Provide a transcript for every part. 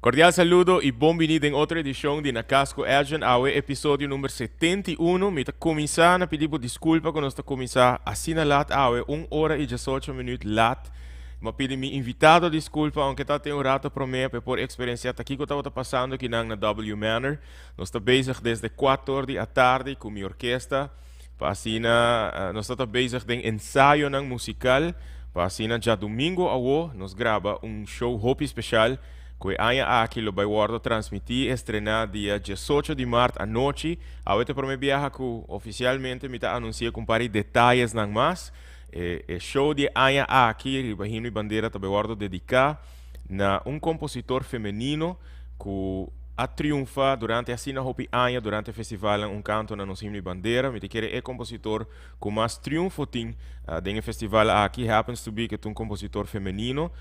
Cordial saludo y bon bini den otro edicion di Na Cas cu Edjean. Awe episodio number 71. Mi ta cuminsa na pidi bo disculpa cu nos ta cuminsa asina laat awe, un ora y 18 minuut laat. Mi a pidi mi invitado disculpa, aunke ta tin un rato prome pa e por experiencia ta kico tabata pasando akinan na W Manor. Nos ta bezig desde 4 or di atardi cu mi orkesta pa asina nos ta ta bezig den ensayonan musical pa asina djadumingo awo nos graba un show hopi special cu e aña aki lo bay wordo transmiti estrena dia 18 di maart anochi. Awe ta e prome biaha cu oficialmente mi ta anuncia cu un par di detayesnan mas. E show di e aña aki riba Himno y Bandera ta bay wordo dedica na un compositor femenino cu a triunfa durante asina hopi aña durante festivalnan Un Canto na Nos Himno y Bandera. Mi ta kere e compositor cu mas triunfo tin den e festival aki happens to be cu ta un compositor femenino.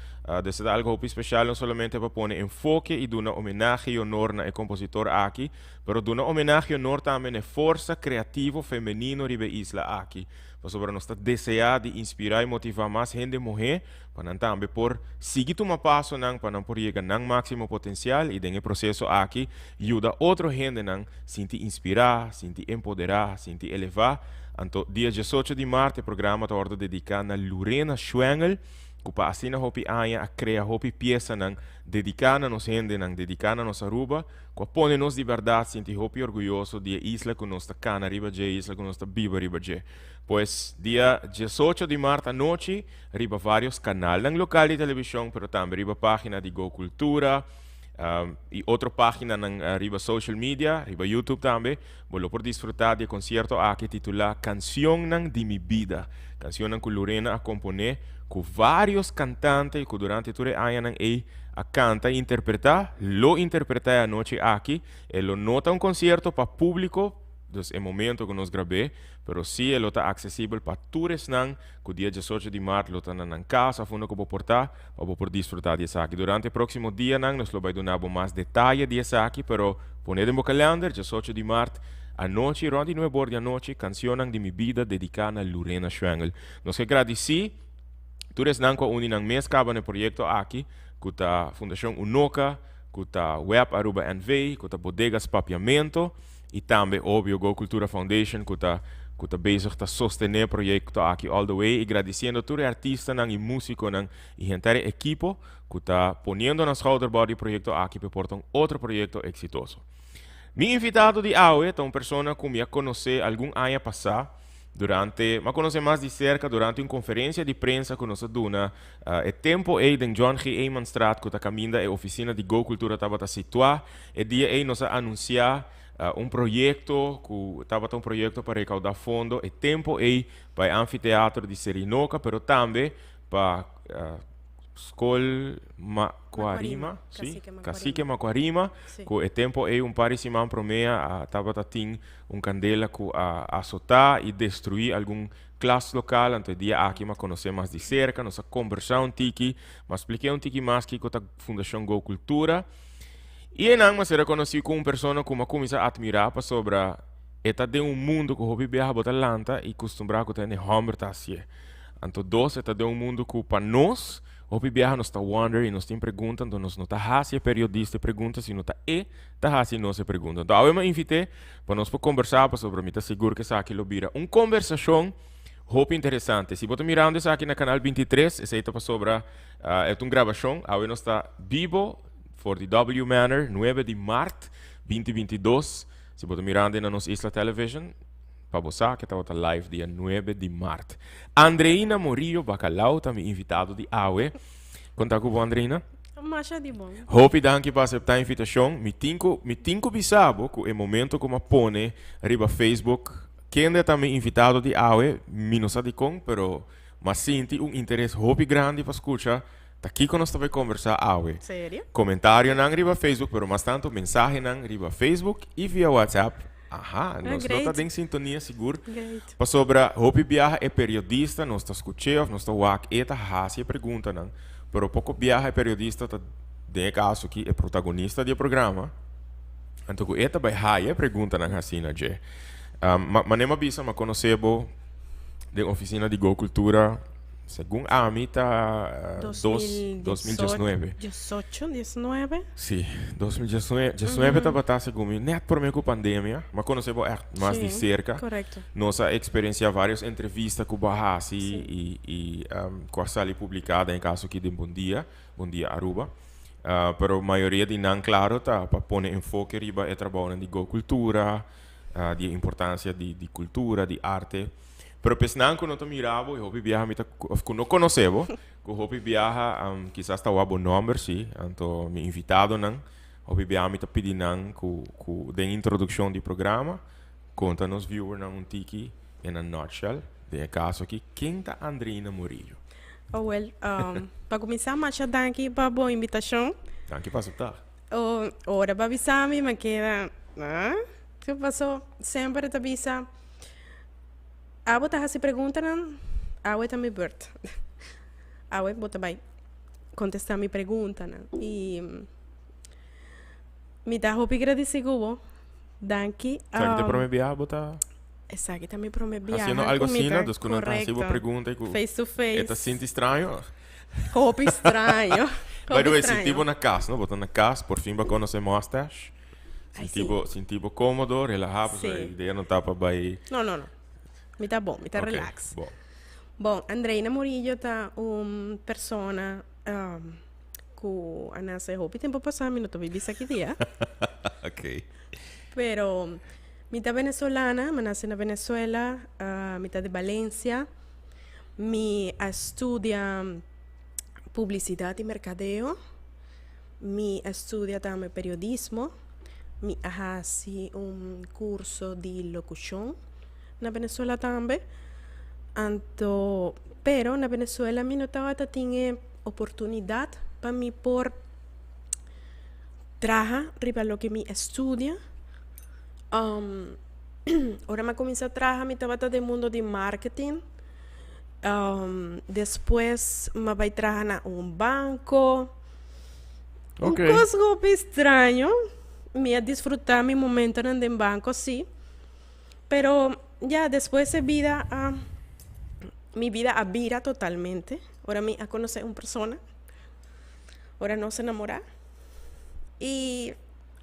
Des ta algo hopi special no solamente pa pone enfoke y duna homenahe y honor na e compositor aki, pero duna homenahe y honor tambe na e forsa creativo femenino riba e isla aki. Pasobra nos ta desea di inspira y motiva mas hende muhe pa nan tambe por sigui tuma pasonan pa nan por yega nan máksimo potensial i den e proseso aki yuda otro hendenan sinti inspirá, sinti empoderá, sinti elevá. Anto dia 18 di mart e programa ta wòrdu dediká na Lurena Schwengel ku pa asina hopi aña a krea hopi piesanan dediká na nos hendenan, dediká na nos Aruba, ku a pone nos di bèrdat sinti hopi orguyoso di e isla ku nos ta kana riba dje, e isla ku nos ta biba riba dje. Pues dia 18 di mart anochi riba varios kanalnan lokal di televishon pero tambe riba pagina di Go Cultura i otro paginanan riba social media, riba YouTube tambe, bo lo por disfruta di e konsierto aki titulá Kansionnan di mi bida. Kansionnan ku Lorena a komponé ku varios kantante ku durante tur e añanan ei a kanta i interpretá, lo interpretá e anochi aki. E lo no ta un konsierto pa públiko, dus e momento ku nos grab'é, pero sí e lo ta aksesibel pa tur esnan ku dia 18 di mart lo ta na nan kas òf unda ku bo por ta, pa bo por disfrutá di esaki. Durante e próksimo dianan nos lo bai duna bo mas detaye di esaki, pero pone den bo kalènder, 18 di mart anochi, rònt di nuebe or di anochi, Kansionnan di mi bida dediká na Lurena Schwengel. Nos ke gradisí tur esnan ku a uni nan mes kaba na e proyekto aki, ku ta Fundashon Unoca, ku ta Web Aruba NV, ku ta Bodegas Papiamento, I tambe obvio Go Cultura Foundation cu ta cu ta bezig ta sostene e proyecto aki all the way y gradiciendo tur e artistanan y musiconan y henter e ekipo cu ta poniendo nan schouder bou di e proyecto aki pa e por ta un otro proyecto exitoso. Mi invitado di awe ta un persona cu mi a conoce algun aña pasa durante, mi a conoce mas di cerca durante un conferencia di prensa cu nos a duna e tempo ey den John G. Emanstraat cu ta caminda e oficina di Go Cultura tabata situa. E dia ei nos a anunsiá un proyekto ku tabata un proyekto pa rekaudá fondo e tempu ei pa e anfiteatro di Serinoka pero tambe pa Skol Makuarima, si, Kasike Makuarima, ku e tempu ei un par di siman promé a tabata tin un kandela ku a asotá i destruí algun klas lokal. Anto e dia aki mi a konosé mas di serka, nos a kombersá un tiki, mi a splik'é un tiki mas kiko ta Fundashon Go Kultura. I einan mester a konosí ku un persona ku mi a kuminsá atmirá pasobra e ta den un mundu ku hopi biaha bo ta lanta i kustumbrá ku ta hende hòmber ta hasié. Anto dos, e ta den un mundu ku pa nos hopi biaha nos ta wonder i nos tin pregunta, anto nos no ta hasi e periodista e pregunta sino ta e ta hasi nos e pregunta. Anto awe mi a invit'é pa nos por kombersá pasobra mi ta sigur ku esaki lo bira un kombersashon hopi interesante. Si bo ta mirando esaki na Kanal 23 esei ta pasobra e ta un grabashon. Awe nos ta bibo. For di W Manor, 9 di maart 2022. Si bo ta mirando na nos Isla Television, pa bo sa ke tabata live dia 9 di maart. Andreina Morillo Bacalao ta mi invitado di awe. Kon ta ku bo, Andreina? Masha di bon. Hopi danki pa aseptá invitashon. Mi tin ku mi tin ku bisa bo ku e momento ku mi a pone riba Facebook kende ta mi invitado di awe, mi no sa dikon, pero mi a sinti un interes hopi grandi pa skucha Ta kiko nos ta bai kombersá awe? Serio? Komentarionan riba Facebook, pero mas tantu mensahenan riba Facebook i via WhatsApp. Aha, nos lo ta den sintonia sigur. Great. Pasobra hopi biaha e periodista nos ta skuch'é òf nos ta wak e ta hasi e preguntanan, pero poko biaha e periodista ta, den e kaso aki, e protagonista di e programa, anto ku e ta bai haya e preguntanan hasí na dje. Ma manera mi a bisa, mi a konosé bo den ofisina di Go Cultura. Segun ami ta 2019. 18, 19. Si, 2019 tabata segun mi net prome cu pandemia. M'a conoce bo echt mas di cerca. Correcto. Nos a experiencia varios entrevista cu bo a haci y cu a sali publica den e caso aki den Bon Dia, Bon Dia Aruba. Pero mayoria di nan claro ta pa pone enfoke riba e trabounan di Go Cultura, di e importancia di cultura, di arte. Pero pesnan ku no ta mira bo i hopi biaha mi ta of ku no konosé bo, ku hopi biaha kisas ta wak bo nòmber sí, anto mi invitadonan hopi biaha mi ta pidi nan ku ku den introdukshon di programa konta nos viewernan un tiki in a nutshell, den e kaso aki, ken ta Andreina Murillo? Oh well, pa kuminsá masha danki pa bo invitashon. Danki pa aseptá. Ora bo a bisa mi, mi a keda, ah, ke pasó? Semper e ta bisa. Abo ta hasi preguntanan, awe ta mi beurt. Awe bo ta bai kontestá mi preguntanan. I mi ta hopi gradisí ku bo. Danki. Esaki ta e promé biaha bo ta. Esaki ta mi promé biaha. Hasiendo algu asina, dus ku nan ta hasi bo pregunta i ku. Face to face. E ta sinti straño? Hopi straño. By the way, sinti bo na kas, no? Bo ta na kas, por fin bo a konosé Mustache. Sinti bo, sinti bo kómodo, relahá, pasobra e idea no ta pa bai. No, no, no. Mi ta bon, mi ta relax. Bon. Bon, Andreina Murillo ta un persona ku a nase hopi tempu pasá, mi no ta bibi esaki dia. Ok. Pero mi ta venezolana, mi a nase na Venezuela, mi ta di Valencia. Mi a studia publisidat i merkadeo. Mi a studia tambe periodismo, mi a hasi un curso di locucion na Venezuela tambe. Anto, pero na Venezuela mi no tabata tin e oportunidad pa mi por traha riba loke mi a studia. Ora mi a cuminsa traha mi tabata den mundo di marketing. Despues mi a bai traha na un banco. Un kos hopi straño. Mi a disfrutá mi momentonan den banco sí. Pero ya despues e bida a, mi bida a bira totalmente ora mi a konosé un persona, ora nos a namorá i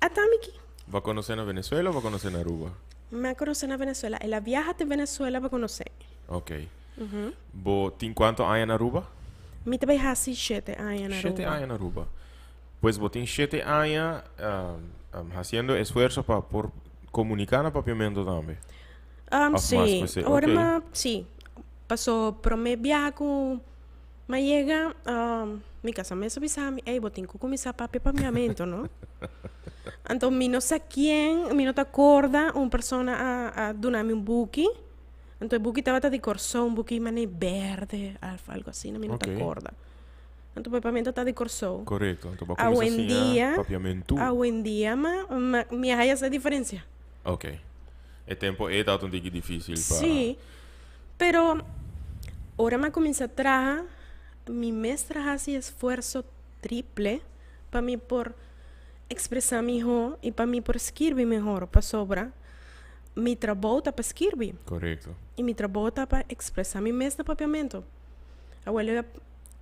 ata mi aki. Bo a konosé na Venezuela o bo a konosé na Aruba? Mi a konosé na Venezuela. El a biaha te Venezuela pa konosé mi. Ok. Bo tin kuantu aña na Aruba? Mi ta bai hasi shete aña na Aruba. Shete aña na Aruba. Pues bo tin shete aña hasiendo esfuerso pa por komuniká na papiamentu tambe? Um, sí. Ora mi, sí. Paso promé biaha ku mi a yega, mi kasa mes a bisa mi, ey, bo tin ku kuminsá papia papiamentu, no? Anto mi no sa ken, mi no ta korda, un persona a duna mi un buki. Anto e buki tabata di Kòrsou, un buki manera berde of algo asina, mi no ta korda. Anto papiamentu ta di Kòrsou. Korekto, anto bo a kuminsá siña papiamentu. Awendia mi a haya sa diferensia. Ok. E tempu ei tabata un tiki difísil pa. Sí, pero ora mi a kuminsá traha, mi mes traha hasi esfuerso triple pa mi por ekspresá mihó i pa mi por skirbi mehor, pasobra Mi trabou ta pa skirbi. Korekto. I mi trabou ta pa ekspresá mi mes na papiamentu. Awel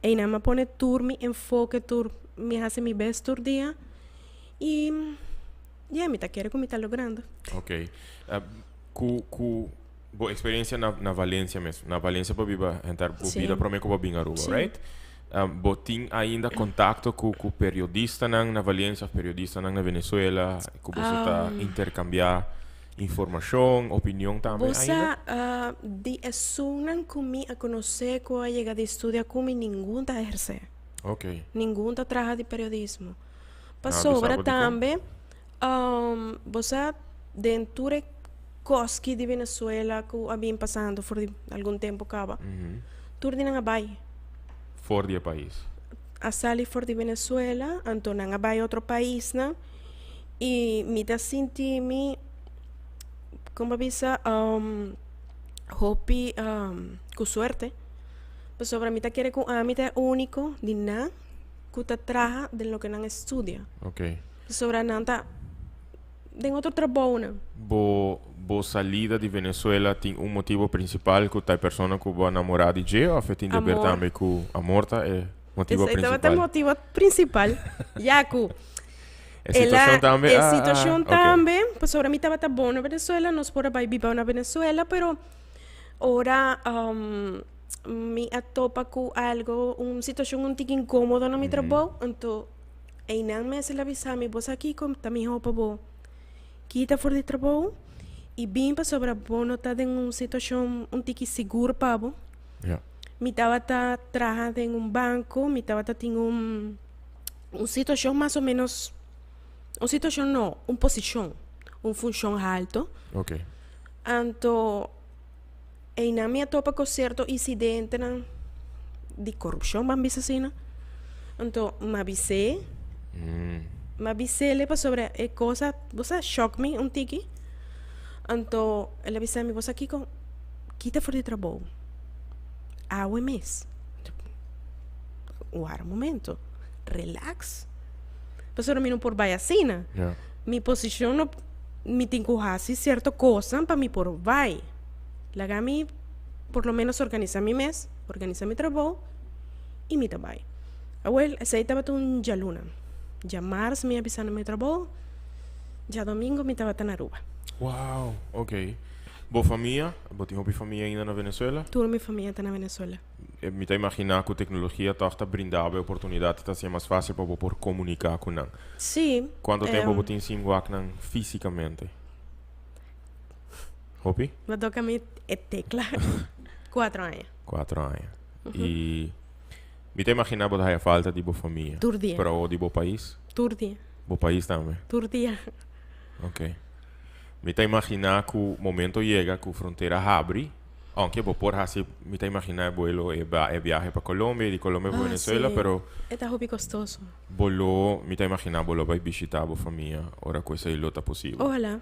einan mi a pone tur mi enfoke, tur mi hasi mi bes tur dia i ya mi ta kere ku mi ta logrando. Ok. Ku ku bo eksperensia na na Valencia mes, na Valencia bo biba henter bo bida prome ku bo bin Aruba, right? Bo tin ainda kontakto ku ku periodistanan na Valencia of periodistanan na Venezuela ku boso ta interkambiá informashon, opinion tambe ainda? Bo sa di esunnan ku mi a konosé ku a yega di studia ku mi ningun ta ehersé. Ok. Ningun ta traha di periodismo. Pasobra tambe bo sa den tur e koski di Venezuela ku a bin pasando for di algun tempu kaba tur di nan a bai. For di e pais. A sali for di Venezuela, anto nan a bai otro paisnan i mi ta sinti mi, kon pa bisa, hopi ku suerte, pasobra mi ta kere ku ami ta e úniko di nan ku ta traha den loke nan a studia. Ok. Pasobra nan ta den otro trabounan. Bo, Bo salida di Venezuela tin un motibo principal cu ta e persona cu bo a namora di dje of e tin deber Amor. tambe cu amor ta e motibo Esei tabata e principal? motibo principal. Ya cu E el a situacion tambe e a a situacion ok. tambe, pasobra mi tabata bon na Venezuela, nos por a bai biba na Venezuela, pero ora mi a topa cu algo, un situacion un tiki incomodo na mi trabou, anto einan mes el a bisa mi, bo sa kico ta miho pa bo Kita for di trabou i bin pasobra bo no ta den un situashon un tiki sigur pa bo. Ja. Mi tabata traha den un banko, mi tabata tin un un situashon mas o menos, un situashon no, un posishon, un funshon halto. Ok. Anto einan mi a topa ku sierto insidentenan di korupshon, ban bisa asina. Anto mi a bis'é, mi a bis'é pasobra e kos a, bo sa, shòk mi un tiki. Anto el a bisa mi, bo sa kiko? Kita for di trabou awe mes. Wara un momento, relax. Pasobra mi no por bai asina. Mi posishon no, mi tin ku hasi sierto kosnan pa mi por bai. Laga mi por lo menos organisa mi mes, organisa mi trabou y mi ta bai. Awel, esei tabata un djaluna. Djamars mi a bisa na mi trabou, djadomingo mi tabata na Aruba. Wow, ok. Bo famia, bo tin hopi famia ainda na Venezuela? Tur mi famia ta na Venezuela. Mi ta imaginá ku teknologia tòg ta brinda bo e oportunidat i ta hasié mas fásil pa bo por komuniká ku nan. Sí. Kuantu tempu bo tin sin wak nan físikamente? Hopi? Bo toka mi e tekla. Kuatro aña. Kuatro aña. I mi ta imaginá bo ta haya falta di bo famia. Tur dia. Pero awor di bo pais? Tur dia. Bo pais tambe? Tur dia. Ok. Mi ta imaginá ku momento yega ku frontera habri, aunke bo por hasi, mi ta imaginá e buelo e e biahe pa Colombia i di Colombia pa Ah, Venezuela, sí. pero E ta hopi kostoso. bo lo, mi ta imaginá bo lo bai bishitá bo famia ora ku esei lo ta posibel. Ojalá.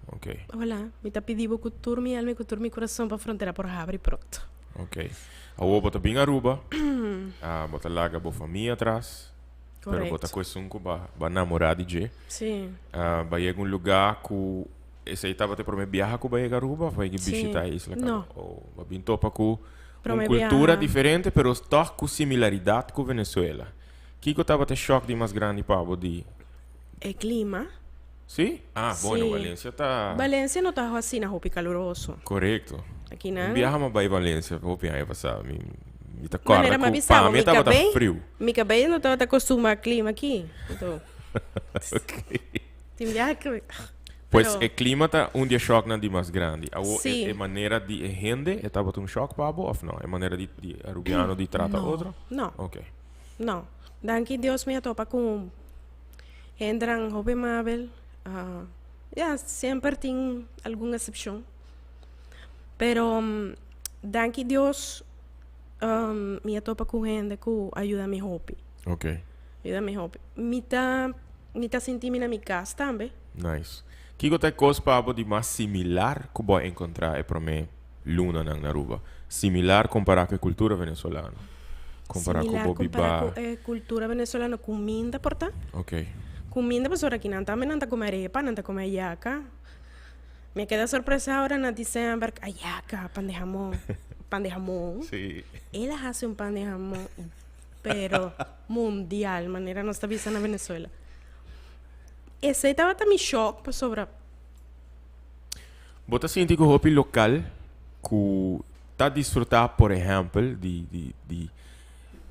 Ok. Ojalá. Mi ta pidi bo ku tur mi alma i ku tur mi kurason pa frontera por habri pronto. Ok. Awor bo ta bin Aruba, ah, bo ta laga bo famia atras, pero bo ta Correcto. ku esun ku ba ba namorá di dje. Sí. Ah, ba yega un lugá ku esei tabata e promé biaha ku ba yega Aruba òf ba yega Sí. bishitá e isla kaba? No. Oh, ba bin topa ku un Promé kultura biaha. diferente pero tòg ku similaridat ku Venezuela. Kiko tabata e shòk di mas grandi pa bo di. E klima. Sí? Ah, bueno, Sí. Valencia ta. Valencia no ta asina hopi caluroso. Correcto. Aki Un nan. biaha mi a bai Valencia hopi aña pasá. Mi, mi ta corda Manera mi a cu bisa pa bo, mi mi tabata cabey, friu. mi cabey no tabata acostumbra a clima aki. Anto, Ok. tin biaha cu Pues pero e clima ta un di e shocknan di mas grandi. Awo e, Sí. e manera di e hende, e tabata un shock pa bo of no? E manera di, di Arubiano di trata No, otro? no. Ok. No. Danki Dios mi a topa cu Hendran hopi amabel. Ya, semper tin algun eksepshon. Pero danki Dios mi a topa ku hende ku a yuda mi hopi. Ok. Yuda mi hopi. Mi ta mi ta sinti mi na mi kas tambe. Nice. Kiko ta e kos pa bo di mas similar ku bo a enkontrá e promé lunanan na Aruba? Similar kompará ku e kultura venezolano? Kompará ku Similar bo kompará biba. ku e kultura venezolano, kuminda por ta. Ok. Kuminda pasobra aki nan tambe nan ta kome arepa, nan ta kome ayaka. Mi a keda sorpresá ora na december, ayaka, pan de hamon, pan de hamon. Sí. El a hasi un pan de hamon, pero mundial, manera nos ta bisa na Venezuela. Esei tabata mi shock pasobra. Bo ta sinti ku hopi lokal ku ta disfrutá, por ehèmpel, di di di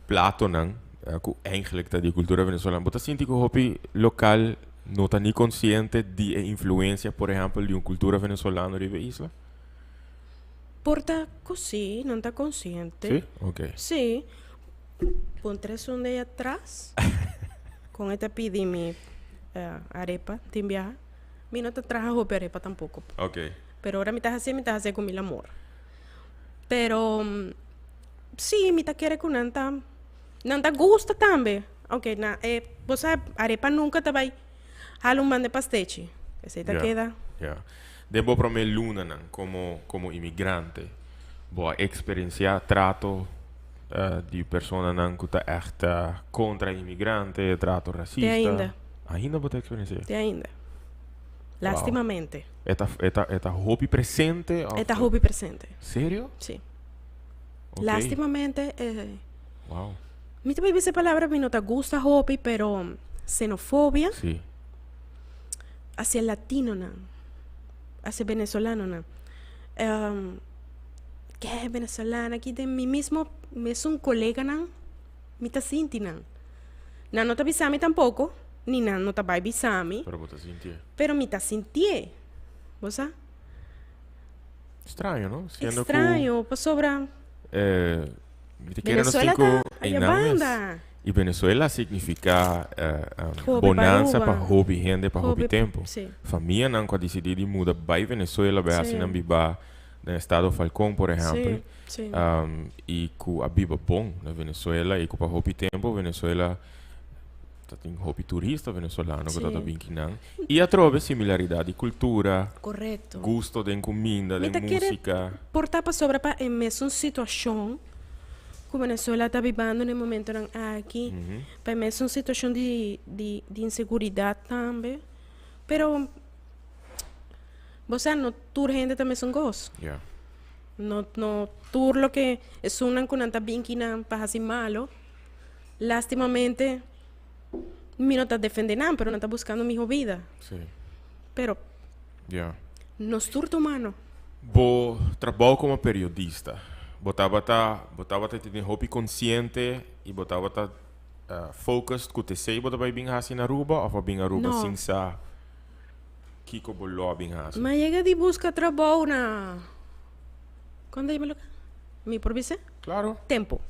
platonan ku eigentlik ta di kultura venezolano, bo ta sinti ku hopi lokal no ta ni konsiente di e influensia, por ehèmpel, di un kultura venezolano riba e isla? Por ta ku sí, nan ta konsiente. Sí? Oké. Sí. Puntra esun de ei atras kon e ta pidi mi arepa tin biaha. Mi no ta traha hopi arepa tampoko. Ok. Pero ora mi ta hasié, mi ta hasié ku mil amor. Pero sí, mi ta kere ku nan ta, nan ta gusta tambe. Oke, na e, bo sa arepa nunka ta bai hala un banda pastechi. Esei ta Ya, keda. ya. Den bo promé lunanan komo, komo imigrante, bo a eksperensiá trato di personanan ku ta ègt kontra imigrante, trato Te rasista? ainda. Ainda bo ta eksperensiá? Te ainda. Lastimamente. E ta hopi presente? E ta hopi presente. Serio? Si. Lastimamente, mi ta bisa e palabra, mi no ta gusta hopi, pero xenofobia hacia latinonan, hacia venezolanonan. Ke venezolana aki den mi mismo mesun coleganan mi ta sinti nan. Nan no ta bisa mi tampoco, ni nan no ta bai bisa mi. Pero bo ta sintié. Pero mi ta sintié. Bo sa? Straño, no? Siendo ku Straño, pasobra mi ta kere nos Venezuela tin ku ta allá einan mes. Banda. I Venezuela signifiká Hopi pa bonanza pa Aruba. hopi hende pa hopi Hopi, tempu. si. Famianan ku a disidí di muda bai Venezuela bai hasi nan biba den estado Falcón, por ehèmpel. I ku a biba bon na Venezuela i ku pa hopi tempu Venezuela ta tin hopi turista venezolano ku ta ta bin kinan. I atrobe similaridat di kultura, gusto den kuminda, Mi den ta kere músika. Por ta pasobra pa e mesun situashon ku Venezuela ta bibando na e momentonan aki, pa e mesun situashon di inseguridat tambe. Pero bo sa, no tur hende ta mesun kos. No, no tur loke esunnan ku nan ta bin kinan pa hasi malo, lastimamente mi no ta defende nan, pero nan ta buskando miho bida. Pero nos tur ta humano. Bo trabou komo periodista, bo tabata tene hopi konsiente i bo tabata focused ku esei bo ta bai bin hasi na Aruba òf a bin Aruba No. sin sa kiko bo lo a bin hasi? M'a yega di buska trabou na, kon ta yama loke? Mi por bisa? Claro. Tempo.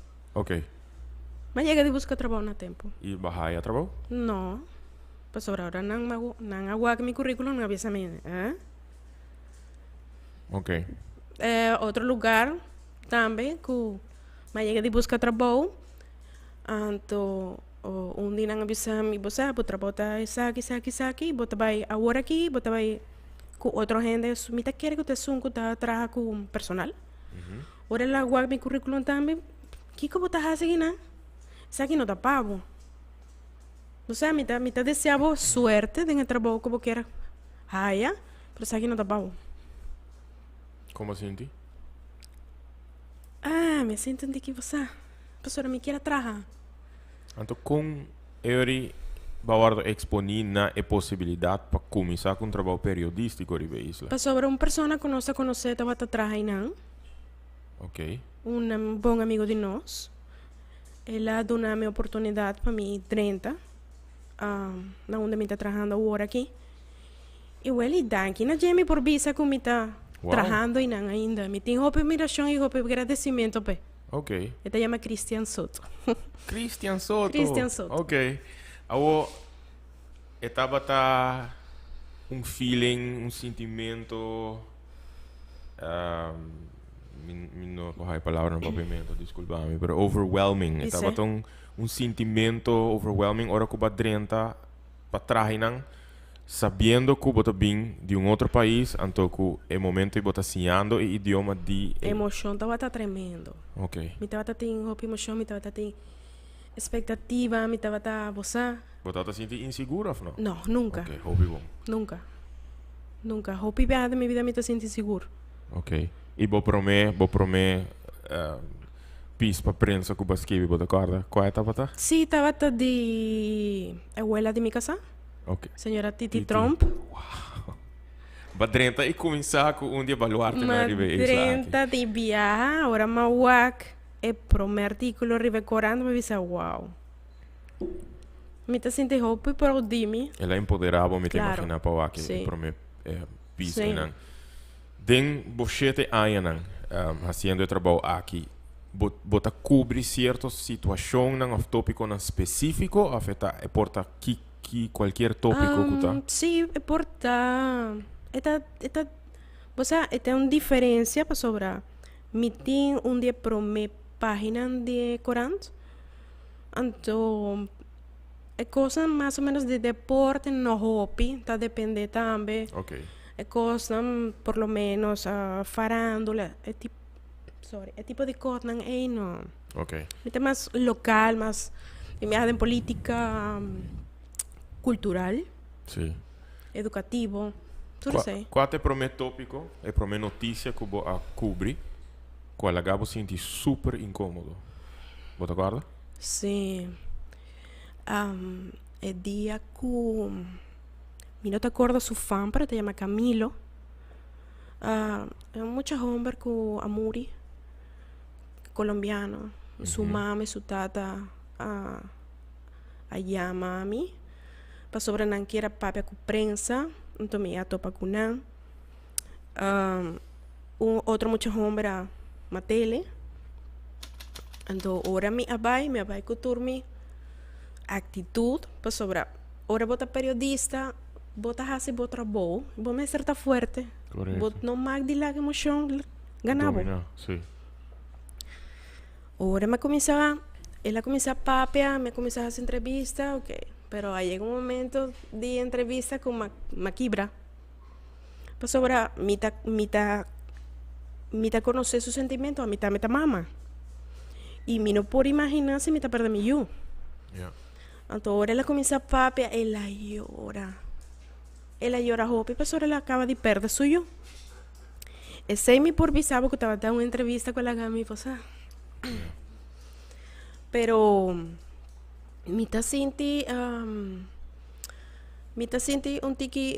M'a yega di buska trabou na Tempo. I b'a haya trabou? No. Pasobra ora nan a wak mi curriculum, nan a bisa mi, eh? Otro lugar tambe ku m'a yega di buska trabou, anto un di nan a bisa mi, bo sa, bo trabou ta esaki, esaki, esaki, bo ta bai awor aki, bo ta bai ku otro hende, mi ta kere ku ta esun ku ta traha ku personal. Ora el a wak mi curriculum tambe, kiko bo ta hasi akinan? Esaki no ta pa bo. O sea, mi ta desea bo suerte den e trabou ku bo kier haya, pero esaki no ta pa bo. Kon bo sinti? Ah, mi a sinti un tiki, bo sa, pasobra mi kier a traha. Anto kon eri bo a wòrdu eksponí na e posibilidat pa kuminsá ku un trabou periodístiko riba e isla? Pasobra un persona ku nos ta konosé tabata traha einan. Un bon amigo di nos. El a duna mi oportunidat pa mi drenta na unda mi ta trahando awor aki. I wel, i danki na dje mi por bisa ku mi ta trahando einan ainda. Mi tin hopi admirashon i hopi gradesimentu p'e. E ta yama Christian Soto. Christian Soto. Christian Soto. Ok. Awo e tabata un feeling, un sintimento, mi no por haya palabra na papiamento, disculpa mi, pero overwhelming. E Bisé. Tabata un sintimento overwhelming ora ku bo a drenta pa traha einan, sabiendo ku bo ta bin di un otro pais, anto ku e momento ei bo ta siñando e idioma di e Emoshon tabata tremendo. Mi tabata tin hopi emoshon, mi tabata tin expectativa, mi tabata, bo sa. Bo tabata sinti inseguro of no? No, nunca. Ok, hopi bon. Nunca. Nunca. Hopi biaha den mi bida mi ta sinti sigur. Ok. I bo promé pis pa prensa ku bo a skibi, bo ta kòrda kua e tabata? Sí, tabata di abuela di mi kasá. Señora Titi Titi. Tromp. Wow. B'a drenta i kuminsá ku un di e baluartenan Ma riba e isla aki. drenta di biaha, ora m'a wak e promé artíkulo riba e korant, mi bisa, wow. Mi ta sinti hopi proud di mi. El a empoderá bo, mi ta imaginá, pa wak e promé pis einan. Den bo 7 añanan hasiendo e trabou aki, bo ta kubri sierto situashonnan òf tópikonan spesífiko òf e ta e por ta ki kualkier tópiko ku ta? Sí, e por ta, e ta, bo sa, e ta un diferensia pasobra mi tin un di e promé páginanan di e korant, anto e kosnan mas o ménos di deporte no hopi, ta dependé tambe. E kosnan por lo ménos farándula, e tipo, sorry, e tipo di kosnan ei no. Mi ta mas lokal, mas mi a den polítika, kultural, edukativo. Tur esei. Kua ta e promé tópiko, e promé notisia ku bo a kubri ku a laga bo sinti super inkómodo? Bo ta kòrda? Sí. E dia ku mi no ta kòrda su fam pero e ta yama Camilo. E un mucha hòmber ku a muri, kolombiano. Su mama i su tata a yama mi pasobra nan kier a papia ku prensa, anto mi a topa ku nan. Un otro mucha homber a mat'ele, anto ora mi a bai, mi a bai ku tur mi aktitut pasobra ora bo ta periodista bo ta hasi bo trabou, bo mester ta fuerte, bo no mag di laga emoshon gana bo. Ora mi a kuminsá, el a kuminsá papia, mi a kuminsá hasi entrevista, ok. Pero a yega un momento di entrevista ku mi a kibra. Pasobra mi ta, mi ta, mi ta konosé su sentimentu, ami tambe ta mama. I mi no por imaginá si mi ta pèrdè mi yu. Anto ora el a kuminsá papia, el a yora. El a yora hopi pasobra el a kaba di pèrdè su yu. Esei mi por bisa bo ku tabata un entrevista ku el a haga mi pasá. Pero mi ta sinti mi ta sinti un tiki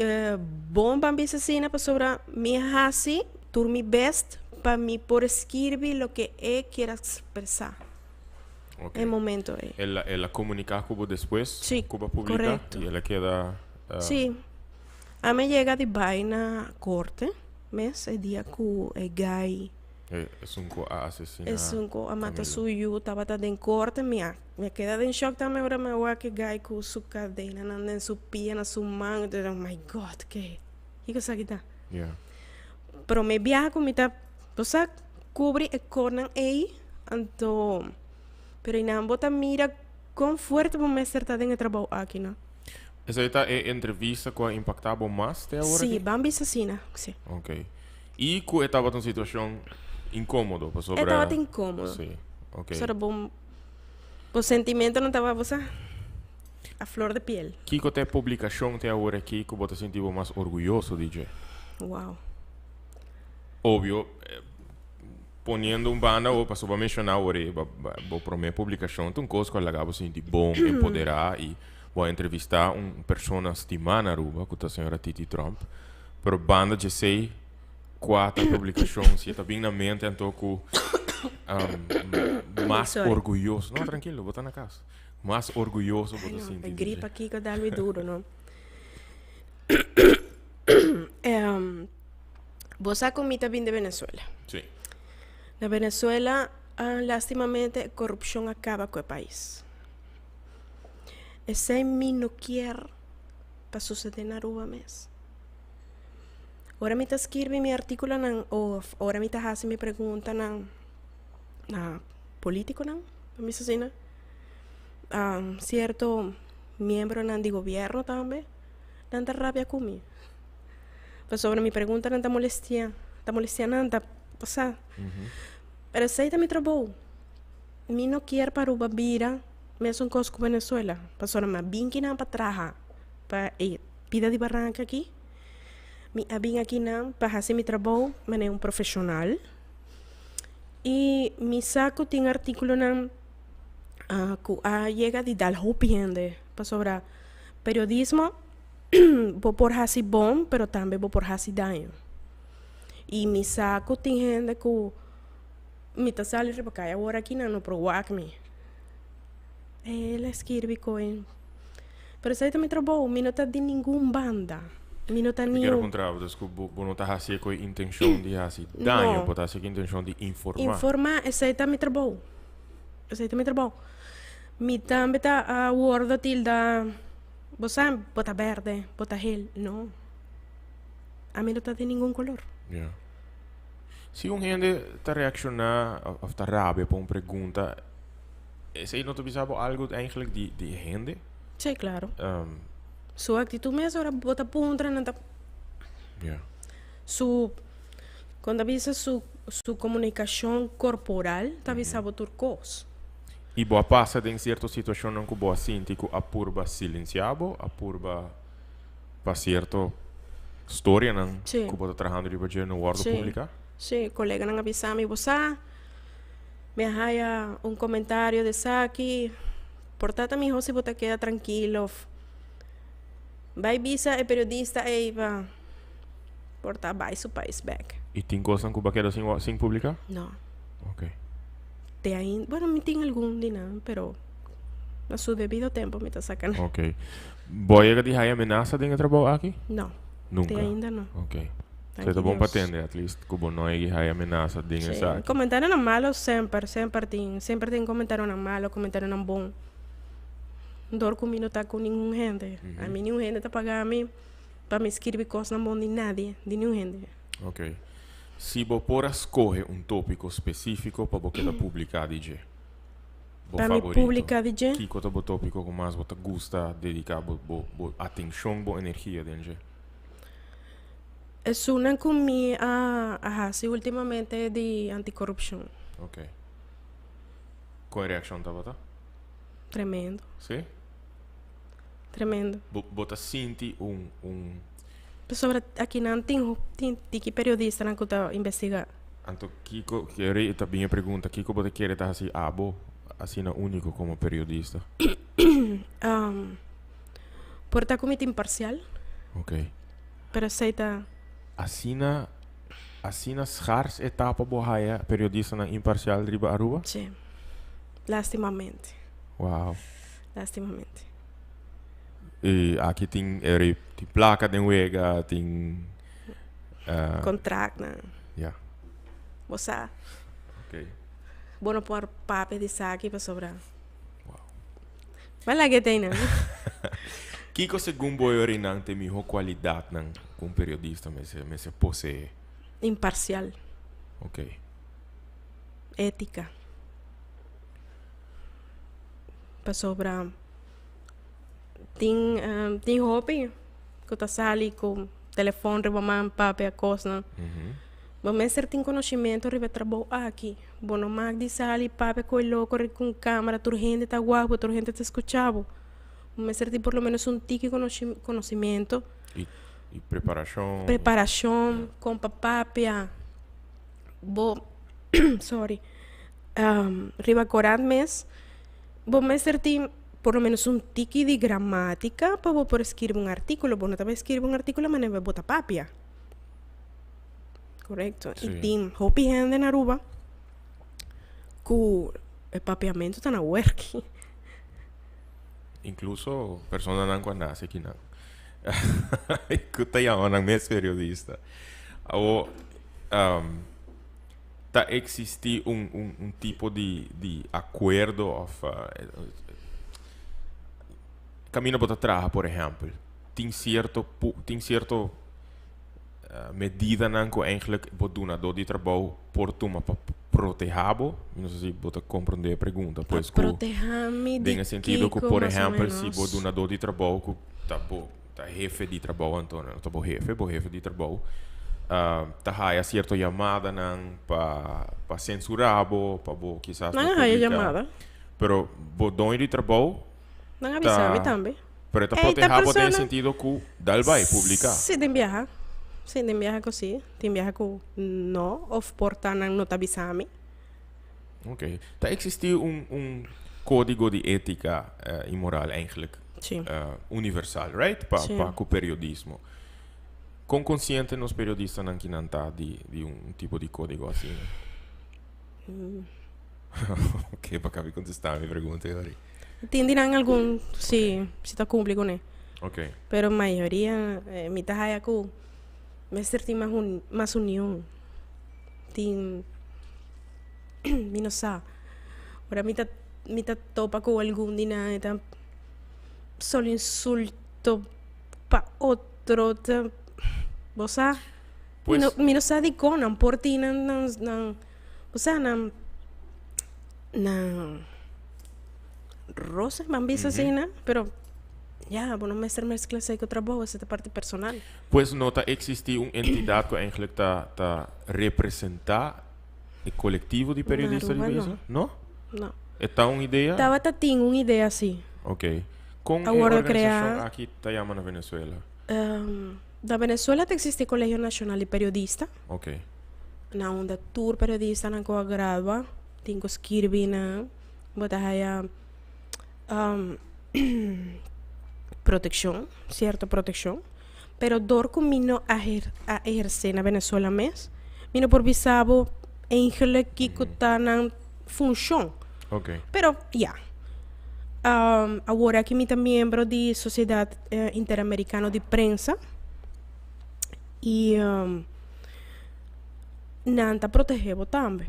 bon pa bisa asina pasobra mi a hasi tur mi best pa mi por skirbi loke e kier a ekspresá e momento ei. El a komuniká ku bo despues ku bo a publiká? Korekto. I el a keda. Sí. Ami a yega di bai na korte mes e dia ku e gai. Esun ku a asesiná. Esun ku a mata su yu tabata den korte. Mi a mi a keda den shòk tambe ora mi a wak e gai ku su kadenanan den su pia na su man. Oh my God ke kiko esaki ta? Prome biaha ku mi ta bo sa kubri e kornan ei anto pero einan bo ta mira kon fuerte bo mester ta den e trabou aki no. Esei ta e entrevista ku a impaktá bo mas te awor aki? Sí, ban bisa asina, sí. Ok. I ku e tabata un situashon inkómodo pasobra. E tabata inkómodo. Sí, ok. Pasobra bo, bo sentimentonan tabata, bo sa, a flor de piel. Kiko ta e publikashon te awor aki ku bo ta sinti bo mas orguyoso di dje? Wow. Obvio, poniendo un banda o pasobra bo a menshoná awor ei, bo promé publikashon ta un kos ku a laga bo sinti bon, empoderá i. Bo a entrevistá un persona stimá na Aruba, ku ta señora Titi Tromp. Pero banda djesei, kua ta publikashon si e ta bin na mente anto ku mas orguyoso? No, trankilo, bo ta na kas. Mas orguyoso bo ta sinti. E gripa aki ka dal mi duro, no. Bo sa ku mi ta bin di Venezuela. Sí. Na Venezuela, lastimamente, korupshon a kaba ku e pais. Esei mi no kier pa sucede na Aruba mes. Ora mi ta skirbi mi articulonan of ora mi ta haci mi preguntanan na politiconan, pa mi bisa asina, cierto miembronan di gobierno tambe, nan ta rabia cu mi. Pasobra mi preguntanan ta molestia, ta molestia nan, ta, osea, pero esei ta mi trabou. Mi no kier pa Aruba bira mesun kos ku Venezuela, pasobra mi a bin kinan pa traha pa e pida di baranka aki. Mi a bin akinan pa hasi mi trabou manera un profeshonal i mi sa ku tin artíkulonan ku a yega di dal hopi hende, pasobra periodismo bo por hasi bon pero tambe bo por hasi daño. I mi sa ku tin hende ku. Mi ta sali riba kai awor aki nan no por wak mi. El a skirbi koe. Pero esei ta mi trabou, mi no ta di ningun banda. Mi no ta Mi ni kier un. puntra bo, dus ku bo bo no ta hasi e koe intenshon di hasi daño, No. bo ta hasi ku intenshon di informá. Informá, esei ta mi trabou. Esei ta mi trabou. Mi tambe ta a wordo tilda, bo sa, bo ta berde, bo ta hel. No. Ami no ta di ningun kolor. Ya. Si un hende ta reakshoná òf ta rabia pa un pregunta, esei no ta bisa bo algu eigenlijk di di e hende? Sí, klaro. Su aktitut mes ora bo ta puntra nan ta. Ya. Su, kon ta bisa su su komunikashon korporal ta bisa bo tur kos. I bo a pasa den sierto situashonnan ku bo a sinti ku a purba silensiá bo, a purba pa sierto. Storianan ku bo ta trahando riba dje no wòrdu publiká? Sí, koleganan a bisa mi, bo sa, mi a haya un komentario di esaki, por ta ta mihó si bo ta keda trankil òf bai bisa e periodista ei pa por ta bai su pais bèk. I tin kosnan ku bo a keda sin sin publiká? No. Oke. Te ainda, bueno mi tin algun di nan, pero na su debido tempo mi ta saka nan. Oke. Bo a yega di haya menasa den e trabou aki? No. Nunka? Te ainda no. Ok. So e ta bon pa tende at least ku bo no a yega di haya menasa den esaki. Sí. Comentarionan malo semper, semper tin. Semper tin comentarionan malo, comentarionan bon. Dor ku mi no ta ku ningun hende. Ami niun hende ta paga mi pa mi skirbi kosnan bon di nadie, di niun hende. Ok. Si bo por a skohe un topiko spesifiko pa bo keda publiká di dje. Bo Pa mi favorito? publica di dje? Kiko ta bo tópiko ku mas bo ta gusta dediká bo bo bo atenshon, bo energia den dje? Esunnan ku mi a a hasi ultimamente di antikorupshon. Ok. Kon e reakshon tabata? Tremendo. Sí? Tremendo. Bo bo ta sinti un un. Pasobra akinan tin tin tiki periodistanan ku ta investigá. Anto kiko, kere ta bin e pregunta, kiko bo ta kere ta hasi abo asina úniko komo periodista? Por ta ku mi ta imparsial. Ok. Pero esei ta. Asina, asina schars e ta pa bo haya periodistanan imparsial riba Aruba? Sí. Lastimamente. Wow. Lastimamente. I aki tin eri tin plaka den wega, tin. Contractnan. Ja. Bo sa. Ok. Bo no por papia di esaki pasobra. Wow. Bo laga e tei nan. Kiko segun bo yorinan ta e miho kualidatnan ku un periodista mester mester posee? Imparcial. Ok. Etica. Pasobra tin tin hopi ku ta sali ku telefon riba man papia kosnan. Bo mester tin konoshimentu riba e trabou aki. Bo no mag di sali papia ku e loko riba ku un kamera tur hende ta wak bo, tur hende ta skucha bo. Bo mester tin por lo menos un tiki konosimentu. I preparashon. Preparashon kon pa papia. Bo sorry riba korant mes bo mester tin por lo menos un tiki di gramática pa bo por skirbi un artíkulo. Bo no ta bai skirbi un artíkulo manera bo ta papia. Korekto. I tin hopi hende na Aruba ku e papiamentu ta na wèrki. Inkluso personanan ku a nase akinan ku ta yama nan mes periodista. Awor ta eksistí un un un tipo di di akuerdo òf kaminda bo ta traha por ehèmpel tin sierto pu tin sierto medidanan ku eigentlik bo dunadó di trabou por tuma pa protehá bo? Mi no sa si bo ta komprondé e pregunta. Pa Pues ku protehá mi di den e sentido ku kiko por mas o ehèmpel si bo ménos? dunadó di trabou ku ta bo ta hefe di trabou anto no ta bo hefe, bo hefe di trabou ta haya sierto yamadanan pa pa sensurá bo, pa bo kisas Nan no a haya publiká. yamada. Pero bo doño di trabou Nan a bisa mi ta tambe. Pero e ta Ey, ta protehá bo den e persona. sentido ku dal bai publiká. Sí, tin biaha. Sí, tin biaha ku sí, tin biaha ku no, òf por ta nan no ta bisa mi. Oké. Ta eksistí un un kódigo di étika i moral eigentlik Sí. universal, right? Pa Sí. pa ku periodismo. Kon konsiente nos periodistanan kinan ta di di un tipo di kódigo asina? Oké, pa kabi kontestá mi pregunta yori. Tin di nan algun si si ta cumpli cune. Ok. Pero mayoria eh, mi ta haya cu mester tin mas un mas union. Tin mi no sa. Ora mi ta mi ta topa cu algun di nan e ta solo insulto pa otro ta bo sa. Pues. Mi no mi no sa dicon nan por tin nan nan nan bo sa nan nan rosa ban bisa asina pero ya bo no mester mezcla esey cu trabou esey ta parti personal. Pues no ta existi un entidad cu eigenlijk ta ta representa e colectivo di periodista Na riba Aruba isla? no. No? No. E ta un idea? Tabata tin un idea si. Ok. Con A e wordo organisacion crea. aki ta yama na Venezuela? Na Venezuela ta existi Colegio Nacional di Periodista. Na unda tur periodistanan cu a gradua tin cu skirbi nan bo ta haya proteccion, cierto proteccion. Pero dor cu mi no a a eherce na Venezuela mes, mi no por bisa bo eigenlijk kico ta nan funcion. Pero ya. Awor aki mi ta miembro di Sociedad Interamericano di Prensa y nan ta protege bo tambe.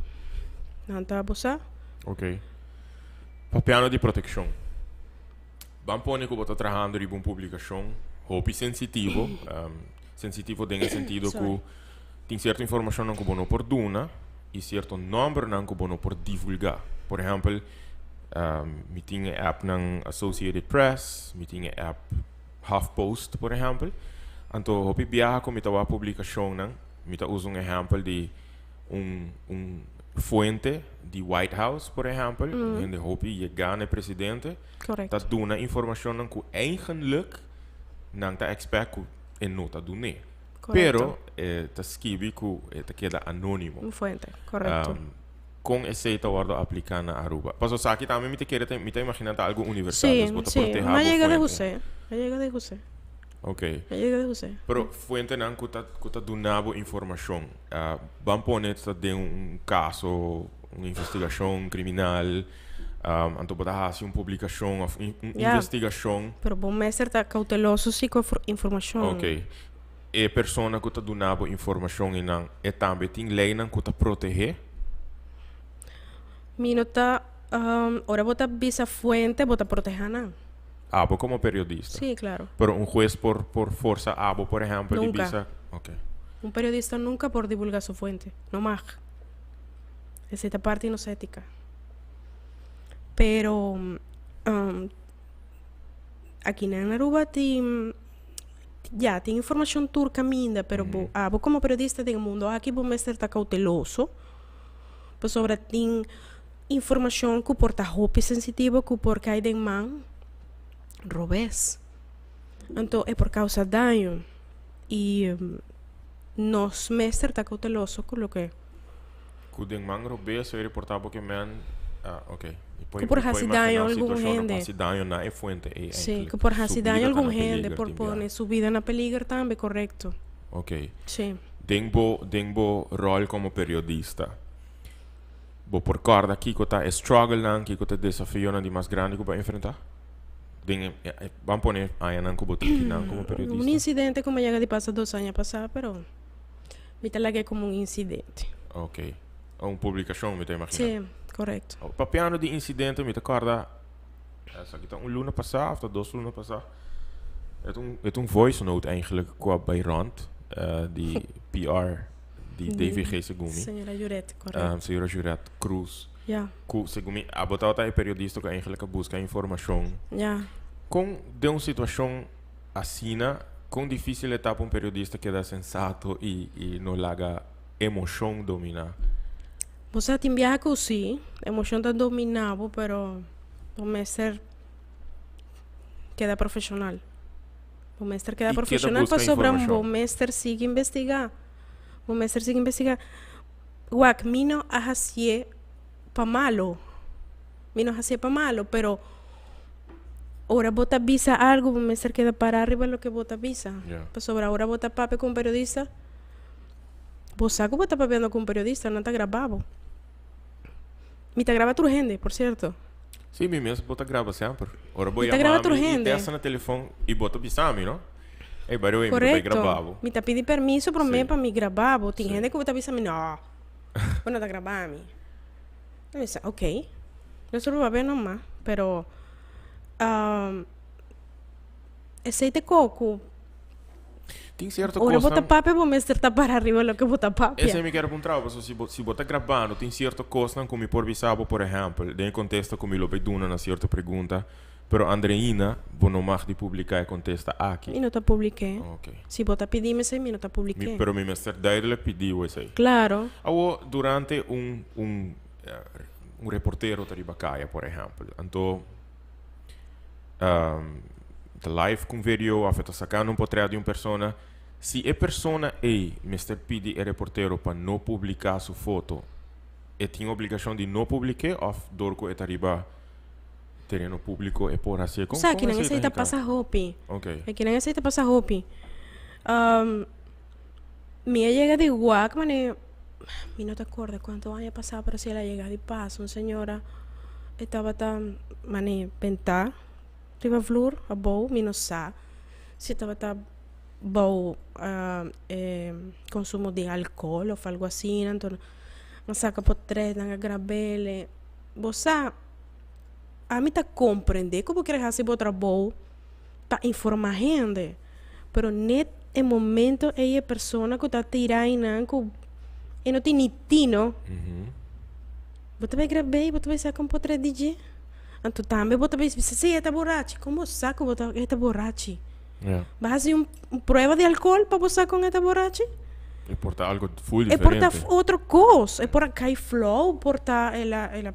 Nan ta bo sa. Ok. Papiando di proteccion. Ban pone cu bo ta trahando riba un publicacion hopi sensitivo. Sensitivo den e sentido cu tin cierto informacionnan cu bo no por duna y cierto nombernan cu bo no por divulga. Por ehempel, mi tin e appnan Associated Press, mi tin e app HuffPost, por ehempel. Anto hopi biaha cu mi ta wak publicacionnan, mi ta usa un ehempel di un un fuente di White House, por ehempel, un hende hopi yega na e presidente, ta duna informacionnan cu eigenlijk nan ta expect cu e no ta dun'é. Pero e ta skibi cu e ta keda anonimo. Un fuente, correcto. Con esey ta wordo aplica na Aruba? Pasobra esaki tambe mi ta kere ta mi ta imagina ta algo universal. Sí, Dus bo ta sí. proteha M'a bo yega di fuente. hus'é. M'a yega di hus'é. Ok. M'a yega di hus'é. Pero fuentenan cu ta cu ta duna bo informacion, ban pone ta den un caso, un investigacion criminal, anto bo ta haci un publicacion of un Ya. investigacion. Pero bo mester ta cauteloso si cu e informacion. Ok. E persona ku ta duna bo informashon einan e tambe tin leinan ku ta proteh'é? Mi no ta, ora bo ta bisa fuente bo ta protehá nan. Abo komo periodista? Sí, klaro. Pero un hues por por forsa abo por ehèmpel di Nunka. bisa? Ok. Un periodista nunka por divulgá su fuente. No mag. Esei ta parti di nos étika. Pero aki na Aruba tin. Ya, tin informacion tur caminda, pero bo, abo como periodista den e mundo aki bo mester ta cauteloso, pasobra tin informacion cu por ta hopi sensitivo cu por cay den man robes. Anto e por causa daño y nos mester ta cauteloso cu loke. Cu den man robes e reporta bo ke men, ah, ok. Mi por Cu por mi por haci imagina daño un algun situacion cu hende. haci daño na e fuente ey Sí, eigenlijk. cu por Su haci bida daño ta algun na hende, peliger por tin bia. pone su bida na peliger tambe, correcto. Ok. Sí. Den bo den bo rol como periodista, bo por corda kico ta e strugglenan, kico ta e desafionan di mas grandi cu bo a enfrenta? Den e e ban pone añanan cu bo tin kinan como Un periodista. incidente cu mi a yega di pasa dos aña pasa, pero. Mi ta lag'é komo un insidente. Ok. Un publikashon mi ta imaginá. Sí, korekto. Papiando di insidente mi ta kòrda esaki ta un luna pasá òf ta dos luna pasá. E ta un e ta un voice note eigenlijk ku a bai rònt di PR di DVG segun mi. Señora Juret, korekto. Señora Juret Cruz. Ya. Ku segun mi abo tabata e periodista ku eigenlijk a buska informashon. Ya. Kon den un situashon Asina, kon difísil e ta pa un periodista keda sensato i i no laga emoshon dominá? Bo sa tin biaha ku sí, emoshon ta dominá bo, pero bo mester keda profeshonal. Bo mester keda I keda profeshonal buska pasobra bo informashon. mester sigui investigá. Bo mester sigui investigá. Wak, mi no a hasié pa malo. Mi no hasié pa malo, pero Ora bo ta bisa algu, bo mester keda pará riba loke bo ta bisa. Pasobra ora bo ta papia ku un periodista, bo sa ku bo ta papiando ku un periodista, nan ta grabá bo. Mi ta graba tur hende, por sierto. Sí, mi mes bo ta graba semper. Ora bo Mi ta yama graba tur mi i hende. testa na telefon i bo ta bisa mi, no? Ey, by the way, mi ta bai Korekto. graba bo. Mi ta pidi permiso promé Sí. pa mi graba bo. Tin Sí. hende ku ta bisa mi, no, bo no ta graba mi. Mi bisa, ok. Nos lo papia noma, pero esei ta ko ku Tin cierto ora bo ta cosnan. papia bo mester ta para riba loke bo ta papia. Esei mi kier puntra bo, pasobra si bo si bo ta grabando tin cierto cosnan ku mi por bisa bo, por ehempel, den e contesta ku mi lo bay duna na cierto pregunta, pero Andreina bo no mag di publica e contesta aki. Mi no ta publik'é. Ok. Si bo ta pidi mi esei mi no ta Mi publik'é. pero mi mester duidelijk pidi bo esei. Claro. Awo durante un un un reportero ta riba kaya por ehèmpel anto ta live ku un video òf e ta sakando un potrèt di un persona. Si e persona ei mester pidi e reportero pa no publiká su foto, e tin obligashon di no publik'é òf dor ku e ta riba tereno públiko e por hasié? Kon Sa, kon kinan esei esei ta ta hinká? pasa hopi. Ok. Kinan esei ta pasa hopi. Mi a yega di wak mane, mi no ta korda kuantu aña pasá pero si el a yega di pasa un señora e tabata mane bentá riba vloer abou mi no sa si e tabata bou e konsumo di alkohol òf algu asina anto nan a saka potret nan a grab'el bo sa ami ta komprende ku bo kere hasi bo trabou pa informá hende pero net e momento ei e persona ku ta tira einan ku e no tin ni tino bo ta bai grab'é bo ta bai saka un potret di dje anto tambe bo ta bai bisa si e ta borachi kon bo sa ku bo ta e ta borachi Bo hasi un prueba di alcohol pa bo sa con e ta borachi? E por ta algo full E por ta diferente. otro cos. E por a cay flow, por ta el a, el a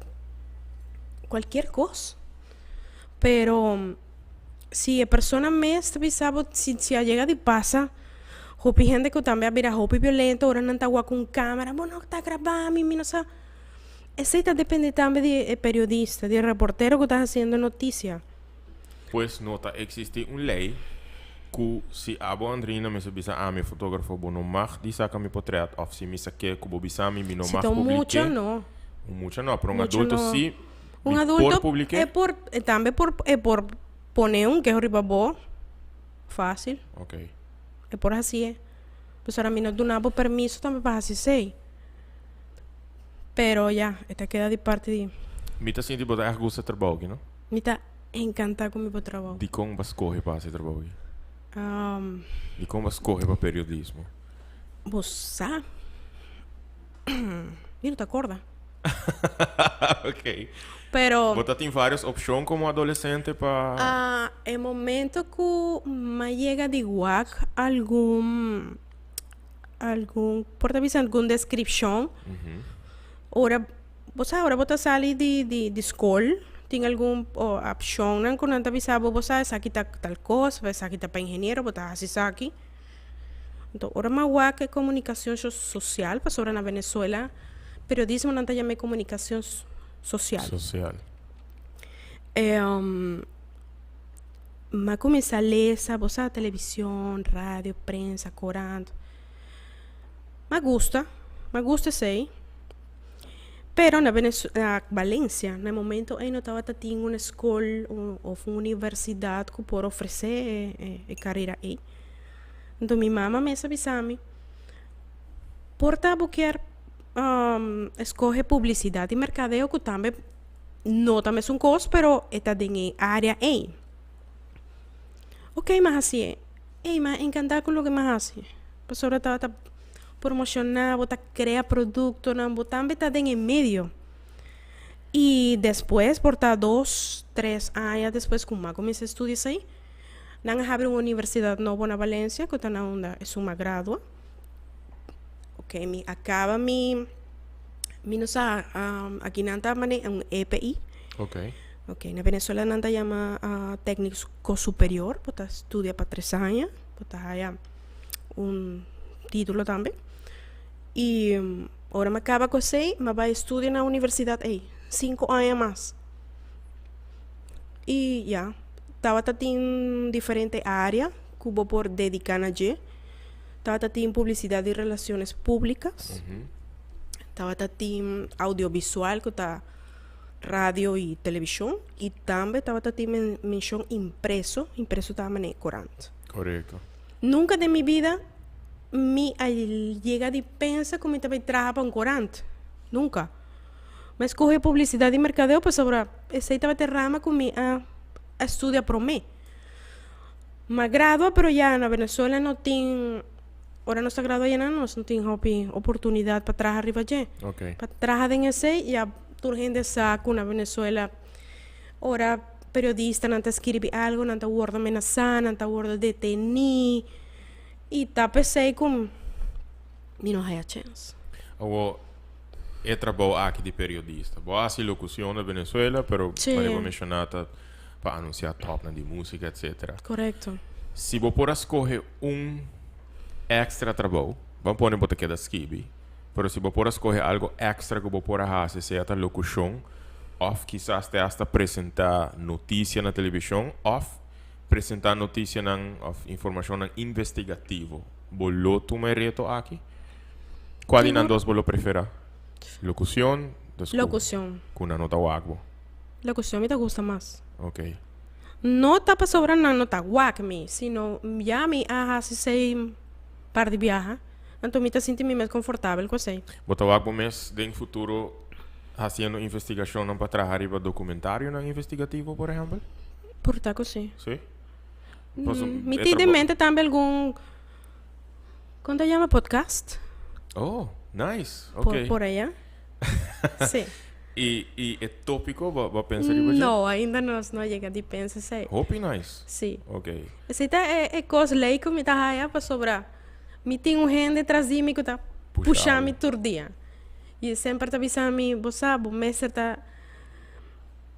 cualkier cos. Pero si e persona mes ta bisa bo, si, si a yega di pasa, hopi hende cu tambe a bira hopi violento ora nan ta wak un camera, bo no ta graba mi, mi no sa. Esey ta depende tambe di e periodista, di e reportero cu ta haciendo noticia. Pues no ta existi un ley cu si abo Andrina mester bisa ami fotografo bo no mag di saca mi potret of si mi saké cu bo bisa mi mi no Si mag ta un mucha publiké. no. Un mucha no, pero un Mucha adulto no. si Un mi por adulto publiké. e por e tambe por e por pone un keho riba bo facil. Ok. E por hacié. Pasobra mi no duna bo permiso tambe pa haci esey. Pero ya, e ta keda di parti di. Mi ta sinti bo ta echt gusta e trabou aki no? Mi ta encanta cu mi bo trabou. Dicon bo a scoge pa haci e trabou aki? Dicon bo a scoge pa periodismo? Bo sa? Mi no ta corda. Ok. Pero. Bo ta tin varios opcion como adolescente pa. E momento cu m'a yega di wak algun, algun, por ta bisa algun descripcion, ora. Bo sa ora bo ta sali di di di skol tin algun opshonnan ku nan ta bisa bo, bo sa esaki ta tal kos, esaki ta pa ingeniero, bo ta hasi esaki. Anto ora mi a wak e komunikashon sosial pasobra na Venezuela periodismo nan ta yama e komunikashon sosial. Sosial. Mi a kuminsá lesa, bo sa, televishon, radio, prensa, korant. Mi a gusta, mi a gusta esei. Pero na Venez na Valencia na e momento ei no tabata tin un skol of un universidat ku por ofresé e karera ei. Anto mi mama mes a bisa mi, Por ta bo kier eskohe publisidat i merkadeo ku tambe no ta mesun kos pero e ta den e área ei. Oké, mi a hasié. Ei, mi a enkantá ku loke mi a hasi. Pasobra tabata promoshoná, bo ta krea produktonan, bo tambe ta den e medio. I despues, por ta dos, tres aña despues ku mi a kuminsá studia esei, nan a habri un universidat nobo na Valencia ku ta na unda esun mi a gradua. Oké, mi a kaba mi, mi no sa, aki nan ta manera un EPI. Oké. Oké, na Venezuela nan ta yama tékniko superior, bo ta studia pa tres aña, bo ta haya un título tambe. I ora mi a kaba ku esei, mi a bai studia na universidat ei, sinku aña mas. I ya, tabata tin diferente área ku bo por dediká na dje. Tabata tin publisidat di relaciones públicas, tabata tin audiovisual ku ta radio i televishon, i tambe tabata tin menshon impreso, impreso ta manera korant. Korekto. Nunka den mi bida mi a yega di pensa ku mi ta bai traha pa un korant. Nunka. Mi a skohe publisidat di merkadeo pasobra esei tabata e rama ku mi a studia promé. Mi a gradua pero ya na Venezuela no tin, ora nos ta gradua ya nan nos no tin hopi oportunidat pa traha riba dje. Pa traha den esei ya tur hende sa ku na Venezuela ora Periodistanan ta skirbi algo, nan ta wordo menasá, nan ta wordo detení i ta p'esei ku mi no haya chèns. Awor, e trabou aki di periodista. Bo a hasi locucion na Venezuela, pero Sí. manera bo menshoná ta pa anunsiá topnan di músika, etcétera. Korekto. Si bo por a skohe un Extra trabou, ban pone bo ta keda skibi, pero si bo por a skohe algo extra ku bo por a hasi, sea ta lokushon òf kisas te asta presentá notisia na televishon òf presentá notisianan òf informashonnan investigativo, bo lo tuma e reto aki? Kua di nan dos bo lo preferá? Lokushon, dus ku Lokushon. ku nan no ta wak bo. Lokushon mi ta gusta mas. Oké. No ta pasobra nan no ta wak mi, sino ya mi a hasi esei par di biaha, anto mi ta sinti mi mes konfortabel ku esei. Bo ta wak bo mes den futuro hasiendo investigashonnan pa traha riba dokumentarionan investigativo, por ehèmpel? Por ta ku si. Si? Mi tin den mente tambe algun, kon ta yama, podcast? Oh, nice! Ok. Por aya. Si. I i e tópiko bo bo a pensa riba dje? No, ainda nos no a yega di pensa esei. Hopi nice. Sí. Ok. Esei ta e e kos lei ku mi ta haya pasobra mi tin un hende tras di mi ku ta pusha mi tur dia. I e semper ta bisa mi, bo sa bo mester ta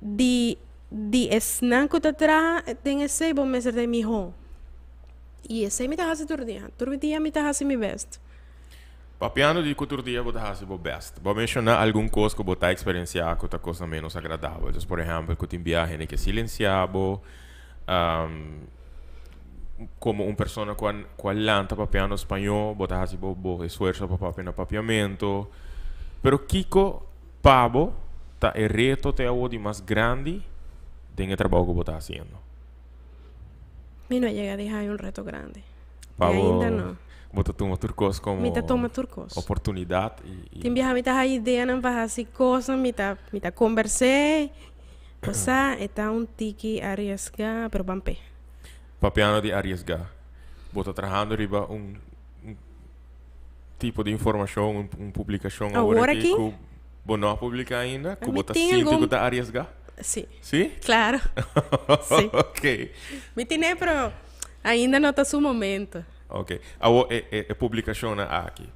di di esnan ku ta traha den esei bo mester ta e mihó. I esei mi ta hasi tur dia. Tur dia mi ta hasi mi bèst. Papiando di ku tur dia bo ta hasi bo bèst, bo a menshoná algun kos ku bo ta eksperensiá ku ta kosnan ménos agradabel. Dus por ehèmpel ku tin bia hende ke silensiá bo, komo un persona ku a ku a lanta papiando spañó bo ta hasi bo bo esfuerso pa papia na papiamentu. Pero kiko pa bo ta e reto te awor di mas grandi den e trabou ku bo ta hasiendo? Mi no a yega di haña un reto grandi. Pa bo, Ainda no. bo ta tuma tur kos komo Mi ta tuma tur kos. oportunidat i, i Tin biaha mi ta haña ideanan pa hasi kosnan, mi ta mi ta kombers'é. Bo sa, e ta un tiki arriesgá, pero ban p'e. Papiando di arriesgá, bo ta trahando riba un un tipo di informashon, un un publikashon awor Awor aki aki? ku bo no a publiká ainda, ku Mi bo ta tin sinti ku algun ta arriesgá? Sí. Sí? Claro. Sí. Ok. Mi tin'é, pero Ainda no ta su momento. Ok. Awor e e e publicacionnan aki,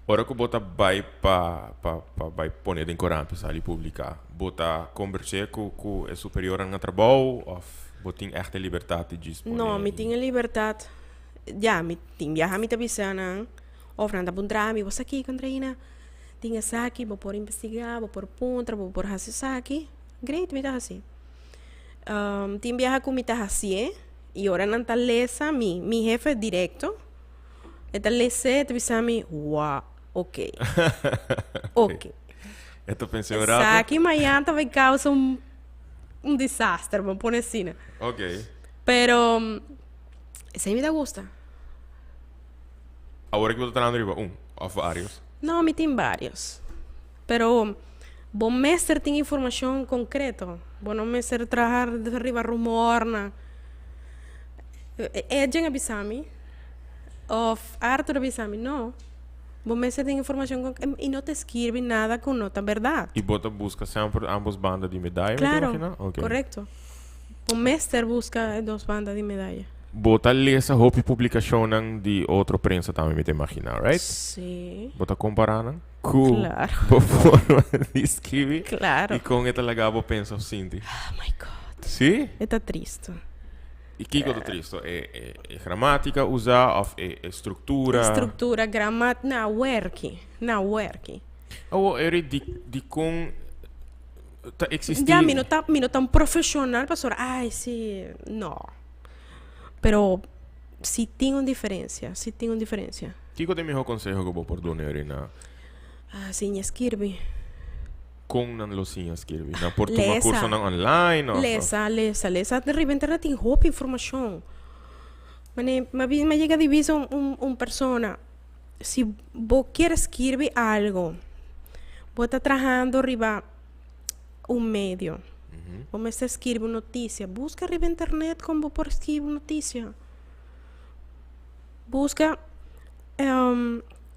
ora cu bo ta bay pa pa pa bay pone den corant pa sali publica, bo ta convers'é cu cu e superiornan na trabou of bo tin echt e libertad di djis pone? No, mi tin e libertad. Ya, mi tin biaha mi ta bisa nan of nan ta puntra mi, bo sa kiko Andreina? Tin esaki, bo por investiga, bo por puntra, bo por haci esaki. Great, mi ta haci. Tin biaha cu mi ta hacié. I ora nan ta lesa mi, mi hefe directo, e ta les'é, e ta bisa mi, Wa, ok. Ok. E ta pensa un rato. Esaki mañan ta bai causa un, un disaster, bo pone asina. Ok. Pero, esei mi ta gusta. Awor aki bo ta trahando riba un of varios? No, mi tin varios. Pero, bo mester tin informacion concreto. Bo no mester traha riba rumornan. Edjen a bisa mi, of Arthur a bisa mi, no. Bo mester tin informacion concreto y no ta skirbi nada cu no ta berdad. Y bo ta busca semper ambos banda di medaya, mi ta Claro, imagina? Ok. correcto. Bo mester busca e dos banda di medaya. Bo ta lesa hopi publicacionnan di otro prensa tambe, mi ta imagina, right? Sí. Bo ta compara nan? Ku Claro. bo forma di skibi Claro. i kon e ta laga bo pensa of sinti. Oh my God. Sí? E ta tristo. I kiko ta tristo? E, e, e gramatica usa of e, e struktura? Struktura, gramat, na werki. Na werki. Awo, Eri, di, di kon ta eksistí? Ya, mi no ta, mi no ta un profesional pasobra, ay, sí, no. Pero si tin un diferencia, si tin un diferencia. Kiko ta e mihó konseho ku bo por duna Yuri na. Ah, siña skirbi. Kon nan lo siña skirbi? Nan por tuma Lesa. kursonan online òf? Lesa, lesa, lesa. Riba internet tin hopi informashon. Mane, mi a mi a yega di bisa un un un persona, si bo kier skirbi algo, bo ta trahando riba un medio, bo mester skirbi un notisia, buska riba internet kon bo por skirbi un notisia. Buska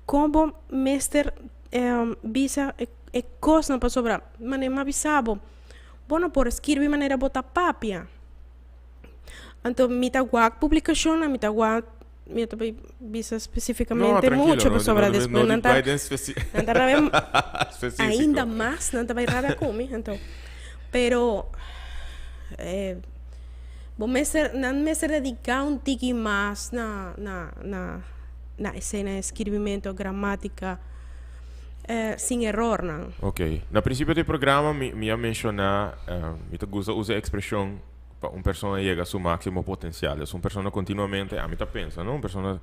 kon bo mester bisa e kosnan pasobra manera mi a bisa bo, bo no por skirbi manera bo ta papia. Anto mi ta wak publikashonnan, mi ta wak, mi no ta bai bisa spesifikamente mucho pasobra despues nan ta nan ta rabia ainda mas nan ta bai rabia ku mi anto pero Bo mester, nan mester dedica un tiki mas na, na, na. na esena skirbimento, gramática, sin error nan. Ok. Na principio di programa mi a menciona, mi ta gusta usa expresion pa un persona yega su maximo potencial. Es un persona continuamente, ami ta pensa, no? Un persona,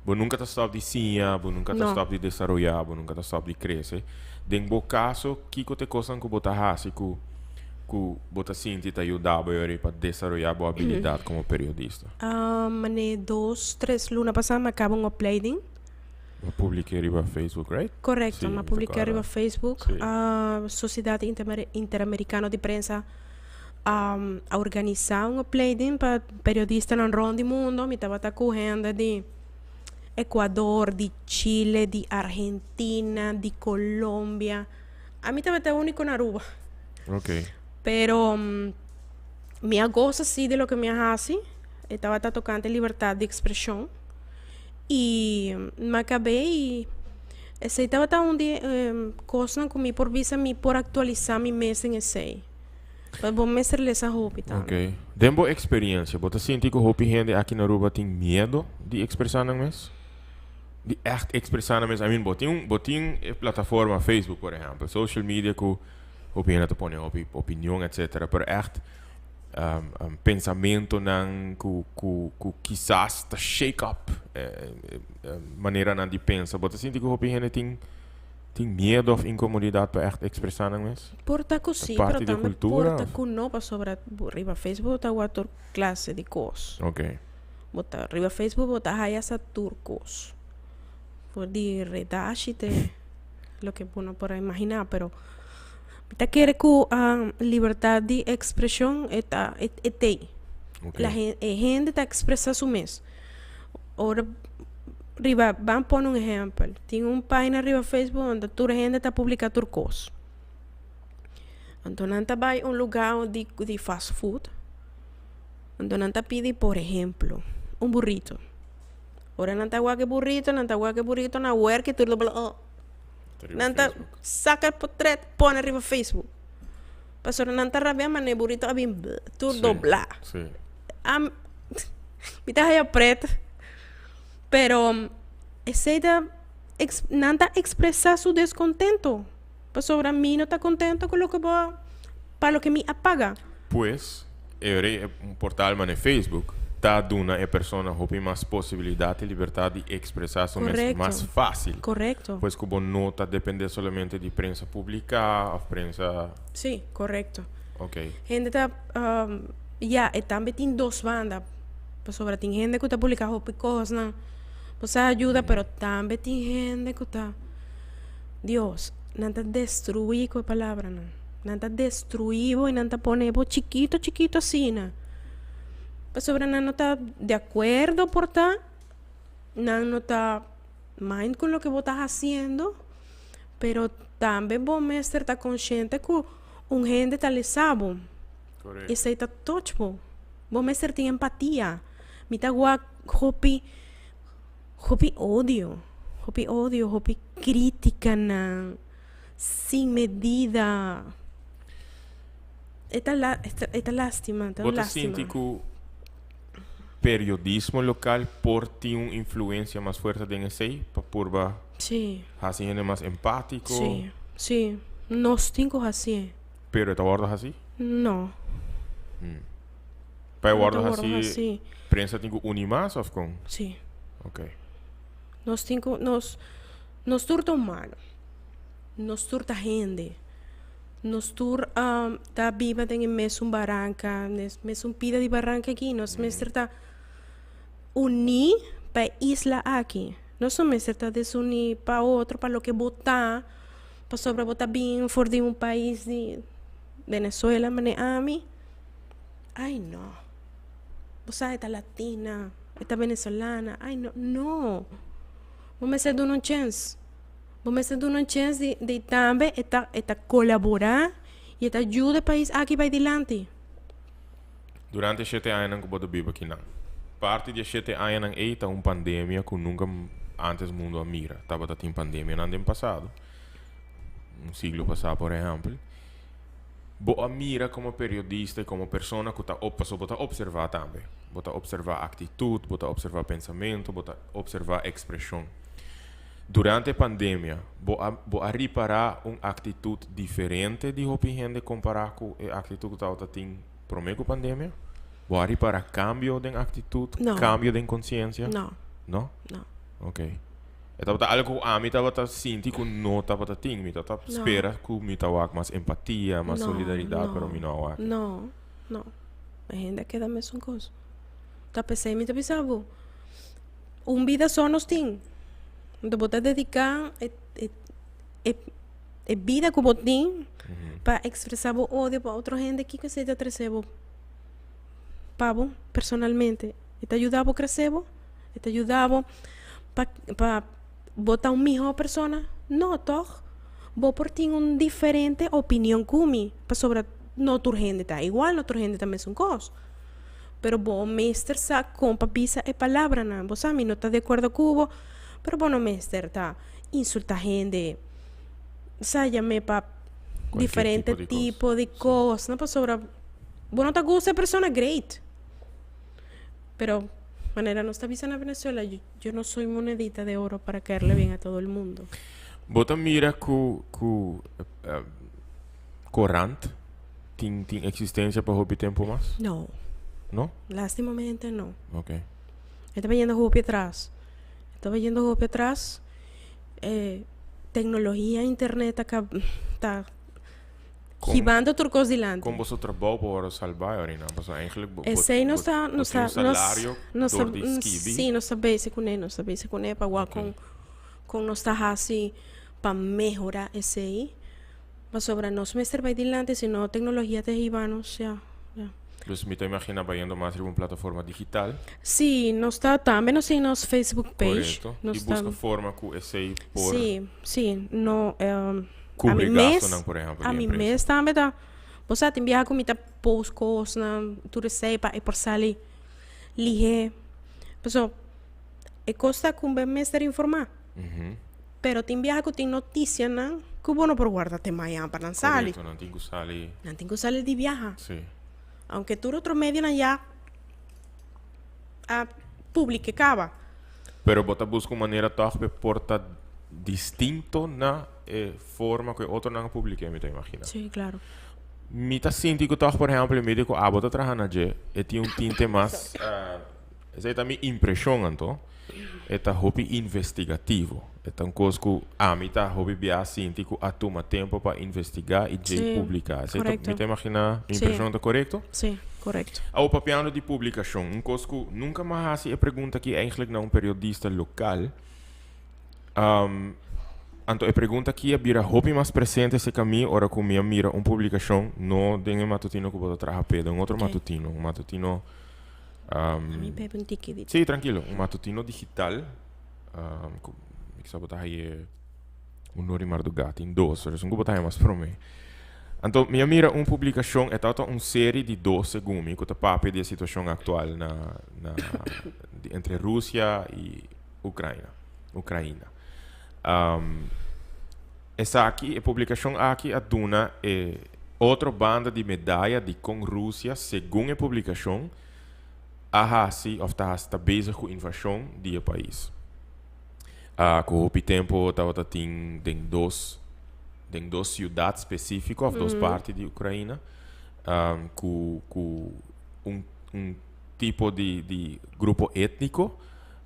bo nunca ta stop di siña, bo nunca ta No. stop di desaroya, bo nunca ta stop di crece. Den bo caso, kico t'e cosnan cu bo ta haci cu bo ta sinti ta yuda bo yori pa desaroya bo habilidad como periodista? Mane 2, 3 luna pasa mi a caba un opleiding. Bo a publica riba Facebook, right? Correcto, Sí, mi a mi ta publica acorda. riba Facebook. Sociedad Interamericano di Prensa a organisa un opleiding pa periodistanan rond di mundo. Mi tabata cu hende di Ecuador, di Chile, di Argentina, di Colombia. Ami tabata e unico na Aruba. Pero mi a goza si di loke mi a haci. E tabata tocante libertad di expresion. Y mi a cabe y esey tabata un di e cosnan cu mi por bisa mi por actualisa mi mes den esey. Pa bo mester lesa hopi tambe. Ok. Den bo experiencia, bo ta sinti cu hopi hende aki na Aruba tin miedo di expresa nan mes? Di echt expresa nan mes? I mean, bo tin un, bo tin e plataforma Facebook, por ehempel, social media cu hopi hende ta pone hopi opinion, etcetera, pero echt pensamentonan cu, cu, cu kisas ta shake up maneranan di pensa. Bo ta sinti cu hopi hende tin Tin miedo of incomodidad pa echt expresa nan mes? Por ta cu si, pero tambe por ta cu no, pasobra riba Facebook bo ta wak tur clase di cos. Bo ta riba Facebook bo ta haya sa tur cos. For di redashi te loke bo no por a imagina, pero mi ta kere cu libertad di expresion e ta e tey. La e hende ta expresa su mes. Ora riba, ban pone un ehempel, tin un pagina riba Facebook unda tur hende ta publica tur cos. Anto nan ta bay un lugar di di fast food, anto nan ta pidi por ehemplo un burrito. Ora nan ta wak e burrito, nan ta wak e burrito, nan werk y tur lo bla. Nan ta saca e potret pone riba Facebook. Pasobra nan ta rabia manera e burrito a bin tur dobla. Am mi ta haya pret. Pero esey ta nan ta expresa su descontento. Pasobra mi no ta contento cu loke bo a pa loke mi a paga. Pues, e ora e un portal manera Facebook ta duna e persona hopi mas posibilidad y libertad di expresa su mes mas facil. Pues cu bo no ta depende solamente di prensa publica of prensa. Sí, correcto. Ok. Hende ta, ya, e tambe tin dos banda. Pasobra tin hende cu ta publica hopi cosnan, bo sa ayuda, pero tambe tin hende cu ta, Dios, nan ta destrui cu e palabranan. Nan ta destrui bo y nan ta pone bo chikito chikito asina. Pasobra nan no ta di acuerdo por ta, nan no ta mind cu loke bo ta haciendo, pero tambe bo mester ta consciente cu un hende ta lesa bo. Esey ta touch bo. Bo mester tin empatia. Mi ta wak hopi, hopi odio, hopi odio, hopi criticanan sin medida. E ta la, e ta lastima, ta un Bo ta lastima. sinti ku periodismo lokal por tin un influensia mas fuerte den esei pa purba Sí. hasi hende mas empátiko? Sí, sí. Nos tin ku hasié. Pero e ta wòrdu hasí? No. Pa e No ta wòrdu wòrdu hasí, hasí. prensa tin ku uni mas òf kon? Sí. Ok. Nos tin ku, nos, nos tur ta humano. Nos tur ta hende. Nos tur ta biba den e mesun baranka, mesun pida di baranka aki. Nos mester ta uní pa e isla aki. Nos no mester ta desuní pa otro, pa loke bo ta, pasobra bo ta bin for di un pais di Venezuela manera ami. Ay no. Bo sa e ta latina, e ta venezolana, ay no. No! Bo mester duna un chens. Bo mester duna un chens di di tambe e ta e ta kolaborá i e ta yuda e pais aki bai dilanti. Durante e shete añanan ku bo ta biba akinan, parti di e shete añanan ei ta un pandemia ku nunka antes mundu a mira. Tabata tin pandemianan den pasado, un siglo pasá por ehèmpel. Bo a mira komo periodista i komo persona ku ta op paso bo ta opservá tambe. Bo ta opservá aktitut, bo ta opservá pensamentu, bo ta opservá ekspreshon. Durante e pandemia, bo a bo a ripará un aktitut diferente di hopi hende kompará ku e aktitut ku tabata tin promé ku pandemia? Bo a ripará kambio den aktitut, No. kambio den konsiensia? No. No? No. Oké. E tabata algo ku ami tabata sinti ku no tabata tin. Mi tabata No. spera ku mi ta wak mas empatia, mas No, solidaridat, no. pero mi no a wak. No, no. E hende a keda mesun kos. Ta p'esei mi ta bisa bo, un bida so nos tin. Anto bo ta dediká e e e e bida ku bo tin pa ekspresá bo odio pa otro hende, kiko esei ta trese bo pa bo personalmente? E ta yuda bo krese bo? E ta yuda bo pa pa bo ta un mihó persona? No, tòg? Bo por tin un diferente opinion ku mi, pasobra no tur hende ta igual, no tur hende ta mesun kos. Pero bo mester sa kon pa bisa e palabranan. Bo sa mi no ta di akuerdo ku bo, pero bo no mester ta insultá hende, sa yam'é pa diferente tipo di kos, no? Pasobra bo no ta gusta e persona, great. Pero manera nos ta bisa na Venezuela, yo no soy monedita de oro para caerle bien a todo el mundo. Bo ta mira ku ku korant tin tin existencia pa hopi tempo mas? No. No? Lastimamente no. Ok. E ta bayendo hopi atras. E ta bayendo hopi atras. E tecnologia, internet ta ta Hibando tur kos dilanti. Kon boso trabou por wòrdu salbá ahorita? Pasobra eigenlijk bo, Esei nos ta, bo nos tin ta, un salario nos, dor di skibi. Sí, nos ta bezig kuné, nos ta bezig kuné pa wak kon, kon nos ta hasi pa mehorá esei. Pasobra nos mester bai dilanti, si no teknologia ta hiba nos, ya, ya. Dus mi ta imaginá bayendo mas riba un plataforma digital. Sí, nos ta tambe nos tin nos Facebook page. Korekto. Nos I ta buska forma ku esei por. Sí, sí, no, Kubri ami mes, gastonan, por ehempel, di ami empresa. mes tambe ta, bo sa tin biaha ku mi ta post kosnan, tur esei pa e por sali lihé. Paso e kos ta ku bo mester informá. Pero tin biaha ku tin notisianan ku bo no por warda te mañan pa nan sali. Korekto, nan tin ku sali. Nan tin ku sali di biaha. Sí. Aunke tur otro medionan ya a publike kaba. Pero bo ta buska un manera tòg pa e por ta distinto na e forma ku e otronan a publik'é, mi ta imaginá. Sí, klaro. Mi ta sinti ku tòg, por ehèmpel, e medio ku abo ta traha na dje, e tin un tinte mas, esei ta mi impreshon anto, e ta hopi investigativo. E ta un kos ku ami ta hopi bia sinti ku a tuma tempu pa investigá i djei publiká. Esei ta, mi ta imaginá, mi impreshon ta korekto? Sí, korekto. Awo papiando di publikashon, un kos ku nunka mi a hasi e pregunta aki eigentlik na un periodista lokal, anto e pregunta aki a bira hopi mas presente serka mi ora ku mi a mira un publikashon, no den e matutino ku bo ta traha p'e, den otro matutino, un matutino, Mi bebe un tiki di. Sí, trankilo, un matutino digital. Ku mi kisa bo ta haye un or di mardugá, tin dos, pero esun ku bo ta haye mas promé. Anto mi a mira un publikashon, e tabata un seri di dos segun mi ku ta papia di e situashon aktual na na di entre Rusia i Ukraina, Ukraina. Esaki, e publikashon aki a duna e otro banda di medaya di kon Rusia, segun e publikashon, a hasi of ta hasi ta bezig ku invashon di e pais. Ku hopi tempo tabata tin den dos den dos siudat spesifiko of dos parti di Ukraina ku ku un un tipo di di grupo etniko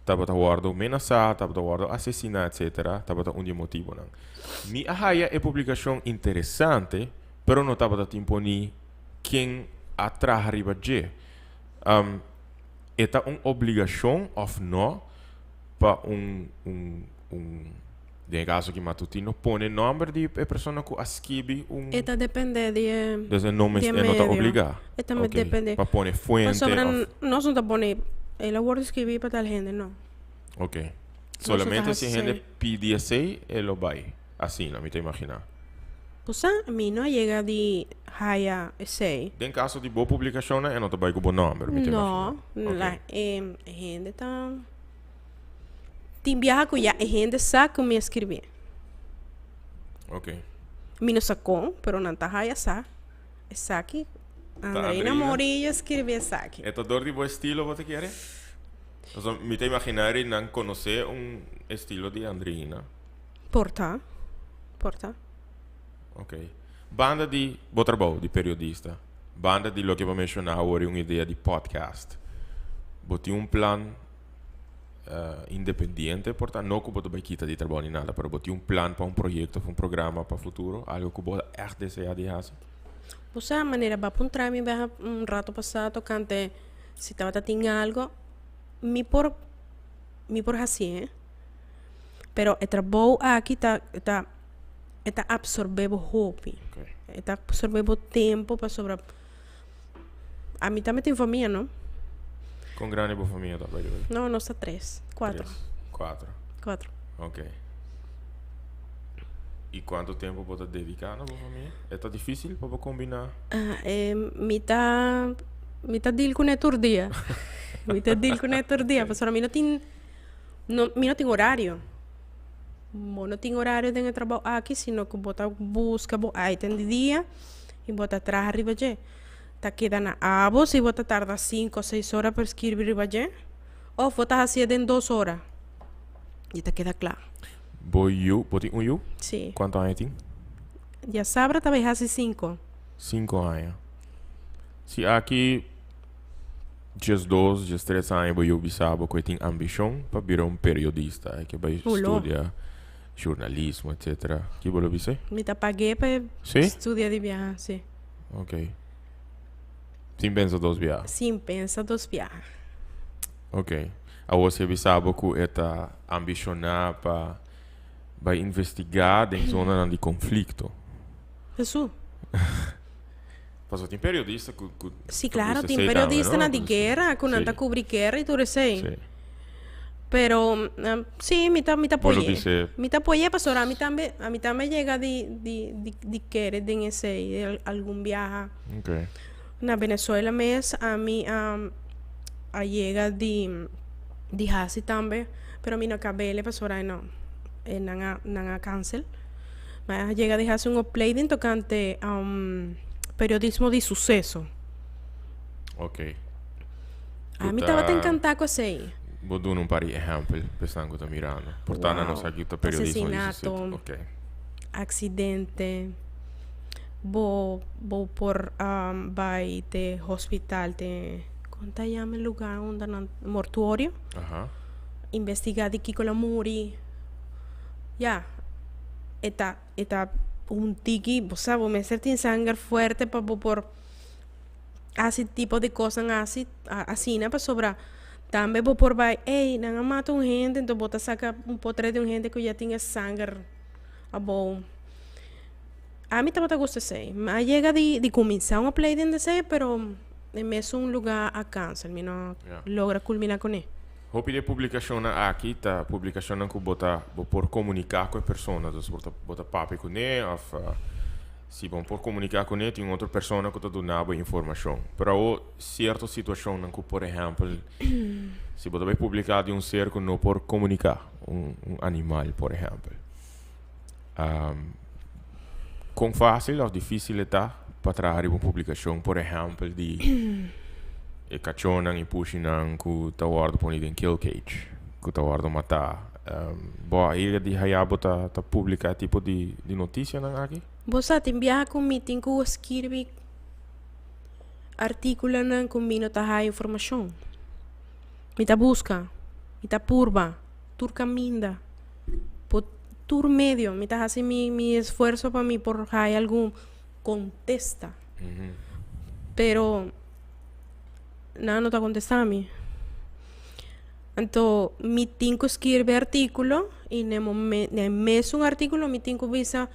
tabata wòrdu menasá, tabata wòrdu asesiná etsetera, tabata un di e motibonan. Mi a haya e publikashon interesante pero no tabata tin poni ken a traha riba dje. E ta un obligashon òf no pa un un un den e kaso aki matutino pone nòmber di e persona ku a skibi un. E ta depende di e. Dus e no di e e no ta medio. obligá. E ta Oké, depende. pa pone fuente Pasobra òf. nos no ta pone el a wòrdu skibí pa tal hende, no. Oké. Nos no ta Solamente si hasi hende esei. pidi esei e lo bai. Asina mi ta imaginá. Bo sa, mi no a yega di haya esei. Den kaso di bo publikashonnan e no ta bai ku bo nòmber, mi ta imaginá. No, la e hende ta tin biaha ku ya e hende sa ku mi a skirbi. Ok. Mi no sa kon, pero nan ta haya sa. Esaki, Andreina Morillo a skirbi esaki. E ta dor di bo estilo bo ta kere? Pasobra mi ta imaginá ri nan konosé un estilo di Andreina. Por ta, por ta. Ok. Banda di bo trabou di periodista, banda di loke bo a menshoná awor i un idea di podcast, bo tin un plan independiente por ta? No ku bo ta bai kita di trabou ni nada, pero bo tin un plan pa un proyekto òf un programa pa futuro? Algu ku bo ègt deseá di hasi? Bo sa manera bo a puntra mi biaha un rato pasá tokante si tabata tin algu, mi por mi por hasié, pero e trabou aki ta ta e ta absorbé bo hopi. E ta absorbé bo tempu pasobra ami tambe tin famia no. Kon grandi bo famia ta by the way? No, nos ta tres, kuatro. Tres, kuatro. Kuatro. Ok. I kuantu tempu bo ta dediká na bo famia? E ta difísil pa bo kombiná? Mi ta mi ta deal kuné tur dia. Mi ta deal kuné tur dia pasobra mi no tin no mi no tin orario. Bo no tin orario den e trabou aki sino ku bo ta buska bo item di dia i bo ta traha riba dje. Ta keda na abo si bo ta tarda sinku o seis ora pa skirbi riba dje òf bo ta hasié den dos ora i ta keda kla. Bo yu, bo tin un yu? Sí. Kuantu aña e tin? Djasabra ta bai hasi sinku. Sinku aña. Si aki 12, 13 aña bo yu bisa bo ku e tin ambishon pa bira un periodista, e ke bai studia jurnalismo etcetera, ki bo lo bis'é? Mi ta pag'é pa e studia di biaha, sí. Ok. Sin pensa dos biaha? Sin pensa dos biaha. Ok. Awor si e bisa bo ku e ta ambishoná pa bai investigá den zonanan di konflikto. Hesu. Pasobra tin periodista ku ku Sí, claro, tin periodistanan di guera ku nan ta kubri guera i tur esei. Sí. Pero sí, mi ta mi ta Bo lo apoy'é. bis'é. Mi ta apoy'é pasobra ami tambe ami tambe a yega di di di di kere den esei algun biaha. Ok. Na Venezuela mes ami a a yega di di hasi tambe, pero mi no kab'el pasobra e no e nan a nan a cancel. Mi a yega di hasi un opleiding tokante periodismo di suseso. Ok. Ami tabata enkantá ku esei. Bo duna un par di ehèmpel pa esnan ku ta mirando. Por ta nan no sa kiko ta periodismo di suseso. Asesinato, Ok. aksidente, bo bo por bai te hospital te kon ta yama e lugá unda nan mortuorio. Aha. Investigá di kiko lo muri. Ya, e ta e ta un tiki, bo sa bo mester tin sanger fuerte pa bo por hasi tipo di kosnan hasi asina pasobra tambe bo por bai ey nan a mata un hende enton bo ta saka un potret di un hende ku ya tin e sanger abou. Ami tabata gusta esei. Mi a yega di di kuminsá un opleiding di esei pero e mesun lugá a cancel mi no logra kulminá kuné. Hopi di e publikashonnan aki ta publikashonnan ku bo ta bo por komuniká ku e persona. Dus bo ta bo ta papia kuné òf si bo no por komuniká kuné tin un otro persona ku ta duna bo informashon. Pero awor sierto situashonnan ku por ehèmpel si bo ta bai publiká di un ser ku no por komuniká, un un animal por ehèmpel. Kon fásil òf difísil e ta pa traha riba un publikashon, por ehèmpel di e kachónan i pushinan ku ta wòrdu poni den kill cage, ku ta wòrdu matá? Bo a yega di haya bo ta ta publiká e tipo di di notisianan aki? Bo sa tin biaha ku mi tin ku skirbi artíkulonan ku mi no ta haya informashon. Mi ta buska, mi ta purba tur kaminda. Por tur medio mi ta hasi mi mi esfuerso pa mi por haya algun kontesta. Pero nan no ta kontestá mi. Anto mi tin ku skirbi artíkulo i na e momen na e mesun artíkulo mi tin ku bisa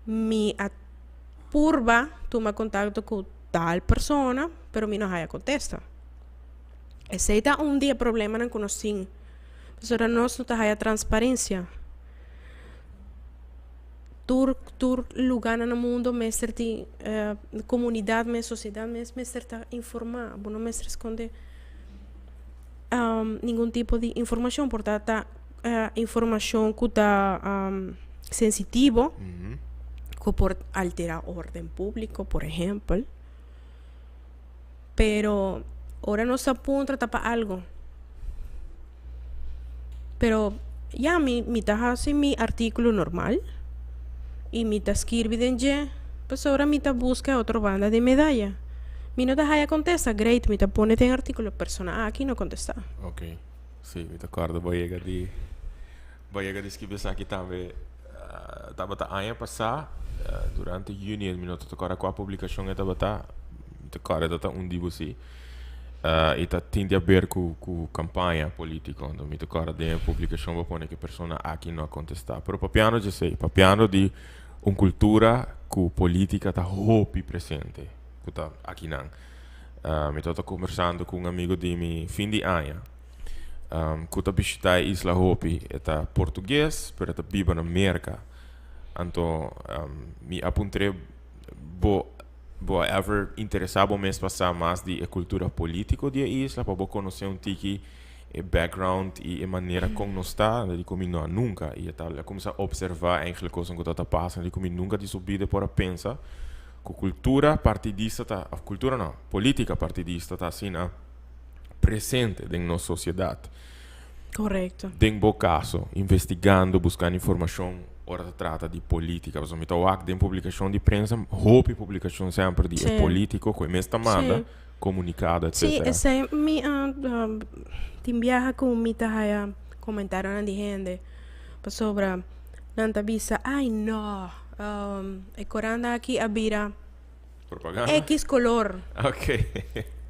mi a purba tuma kontakto ku tal persona pero mi no haya kontesta. Esei ta un di e problemanan ku nos tin. Pasobra nos no ta haya transparencia. Tur tur lugarnan na mundo mester tin comunidad mes, sociedad mes mester ta informa. Bo no mester sconde ningun tipo di informacion por ta ta informacion cu ta sensitivo. Ku por alterá órden públiko, por ehèmpel. Pero ora nos ta puntra ta pa algu. Pero ya mi mi ta hasi mi artíkulo normal i mi ta skirbi den dje pasobra mi ta buska otro banda di medaya. Mi no ta haya kontesta, great, mi ta pone den artíkulo persona aki no kontestá. Ok, si, mi ta kòrda bo yega di bo yega di skirbi esaki tambe tabata aña pasá durante Union mi no ta kòrda kua publikashon e tabata, mi ta kòrda e tabata un di bo si. I ta tin di haber ku ku kampaña polítiko. Anto mi ta kòrda den e publikashon bo pone ku e persona aki no a kontestá. Pero papiando djesei, papiando di un kultura ku polítika ta hopi presente, ku ta akinan. Mi tabata kombersando ku un amigo di mi fin di aña ku ta bishitá e isla hopi. E ta portugues, pero e ta biba na Merka. Anto mi a puntr'é bo. Bo a ever interesá bo mes pa sa mas di e kultura polítiko di e isla, pa bo konosé un tiki e background i e manera kon nos ta? Di ku mi no a nunka. I e ta a kuminsá opservá enkele kosnan ku ta ta pasa. Di ku mi nunka di su bida por a pensa ku kultura partidista ta, òf kultura no, polítika partidista ta asina presente den nos sosiedat. Korekto. Den bo kaso, investigando, buskando informashon ora ta trata di polítika, pasobra mi ta wak den publikashon di prensa, hopi publikashon semper di e polítiko ku e mes ta manda, komunikado, etsetera. Sí, esei mi a tin biaha ku mi ta haya komentarionan di hende pasobra nan ta bisa, ai no, e korant aki a bira Propaganda? X color. Ok.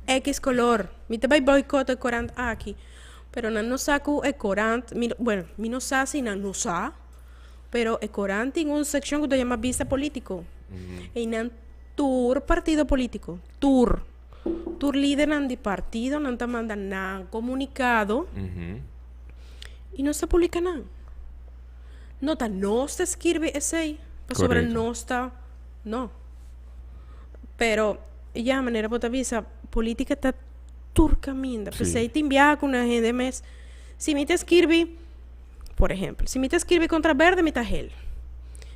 X color. Mi ta bai boicot e corant aki. Pero nan no sa cu e corant, mi, bueno, mi no sa si nan no sa, pero e corant tin un seccion cu ta yama Bista Politico. Y nan tur partido politico, tur, tur lidernan di partido nan ta manda nan comunicado y nos ta publica nan. No ta nos ta skirbi esey, pasobra nos ta. No. Pero, ya, manera bo ta bisa, politica ta tur caminda. Sí. P'esei tin biaha cu na hende mes, si mi ta skirbi, por ehempel, si mi ta skirbi contra berde, mi ta hel.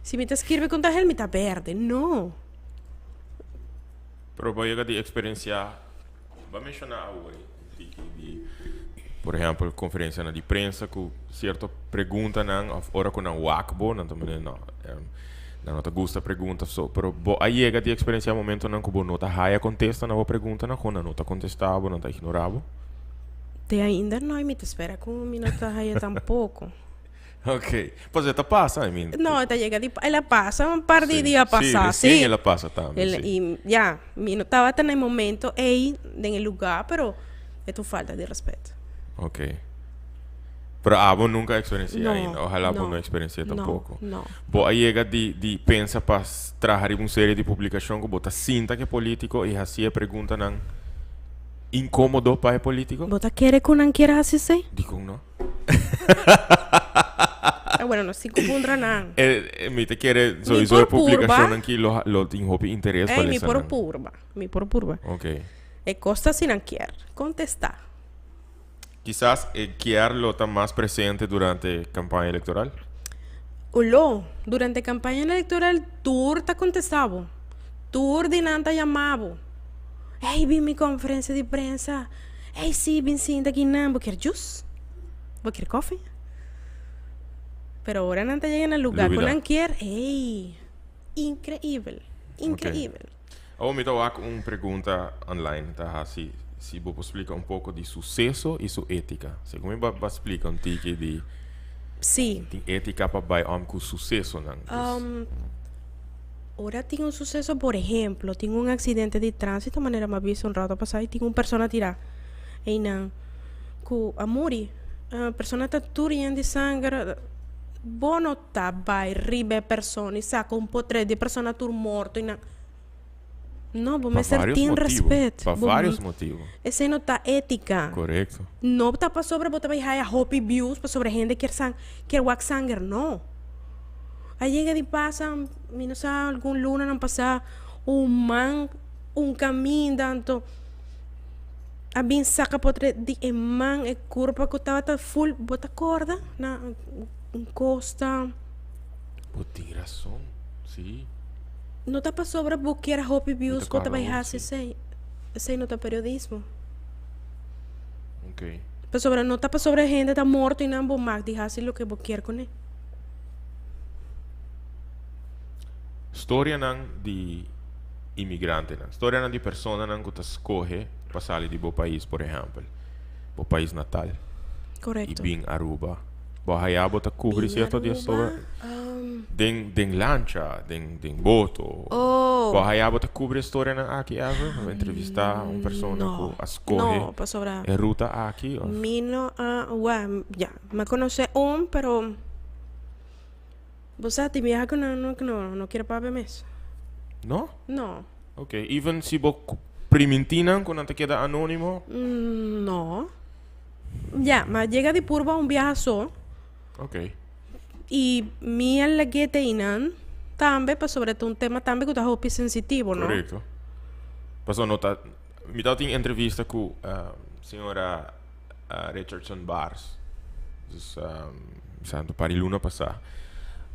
Si mi ta skirbi contra hel, mi ta berde. No. Pero bo yega di experiencia, bo a menciona awor tiki di, por ehempel, conferencianan di prensa cu cierto preguntanan of ora cu nan wak bo, nan ta mende no, nan no ta gusta pregunta of so. Pero bo a yega di experiencia momentonan cu bo no ta haya contesta na bo preguntanan, cu nan no ta contesta bo, nan ta ignora bo? Te ainda no y mi ta spera cu mi no ta haya tampoco. Ok. Pues e ta pasa, I mean. No, e ta yega di, el a pasa un par di dia pasá, sí. Sí, el a pasa tambe, El, sí. y ya, mi no tabata na e momento ei den e lugá, pero e ta un falta di respeto. Ok. Pero abo nunca a experiencia No, ainda. Ojalá bo no, no experiencia no, tampoco. no. Bo a yega di, di pensa pa traha riba un serie di publicacion cu bo ta sinta cu e politico y haci e preguntanan incomodo pa e politico? Bo ta kere cu nan kier haci esei? Dicon no? Ah, bueno, no si puntra nan. Eh, eh, mi te kere sowieso e publicacionnan ki lo, lo tin hopi interes pa Ey, mi lesa por nan. purba, mi por purba. Ok. E kosta si nan kier contesta. Kisas e kier lo ta mas presente durante campaña electoral? Olo, durante campaña electoral tur ta contesta bo. Tur di nan ta yama bo. Ey, bin mi conferencia di prensa. Ey si, bin sinta aki nan, bo kier juice? Bo kier koffie? Pero ora nan ta yega na lugar ku nan kier, ey, increibel, increibel. Awor mi ta wak un pregunta online ta hasi si bo por splika un poko di suseso i su etika. Segun mi bo a splika un tiki di Si. tin etika pa bai om ku susesonan. Ora tin un suseso, por ehemplo, tin un accidente di tránsito, manera mi a bisa un rato pasá, y tin un persona tirá einan ku a muri. Persona ta tur yen di sanger. Bo no ta bai riba e persona y saka un potret di e persona tur morto einan. No, bo Pa mester varios tin motibu. respet. Pa Bo varios motibu. Esei no ta ética. Korekto. No ta pasobra bo ta bai haya hopi views pasobra hende kier san kier wak sanger, no. A yega di pasa, mi no sa algun lunanan pasá, un man un kaminda anto a bin saka potre di e man e kurpa ku tabata ful, bo ta korda na un kosta. Bo tin rason, si. No ta pasobra bo kier hopi views bo ta bai hasi esei. Esei no ta periodismo. Okay. Pasobra no ta pasobra hende ta morto i nan bo mag di hasi loke bo kier kuné. Storianan di imigrantenan, storianan di personanan ku ta skohe pa sali di bo pais, por ehèmpel, bo pais natal. Korekto. I bin Aruba. Bo a haya bo ta kubri Bin sierto di e Aruba, storia? Den den lancha, den den boto. Oh. Bo a haya bo ta kubri e storianan aki ever? Bo a entrevistá un persona ku No. a skohe No, pasobra e ruta aki òf? mi no a wak, ya, mi a konosé un pero bo sa tin biaha ku nan no no no kier papia mes. No? No. Ok, even si bo primintí nan ku nan ta keda anónimo? No. Ya, ma yega di purba un biaha so. Ok. I mi a lag'é te einan tambe pasobra ta un tema tambe ku ta hopi sensitivo, no? Korekto. Pasobra no ta, mi tabatin entrevista ku señora Richardson Bars, dus santo par di luna pasá.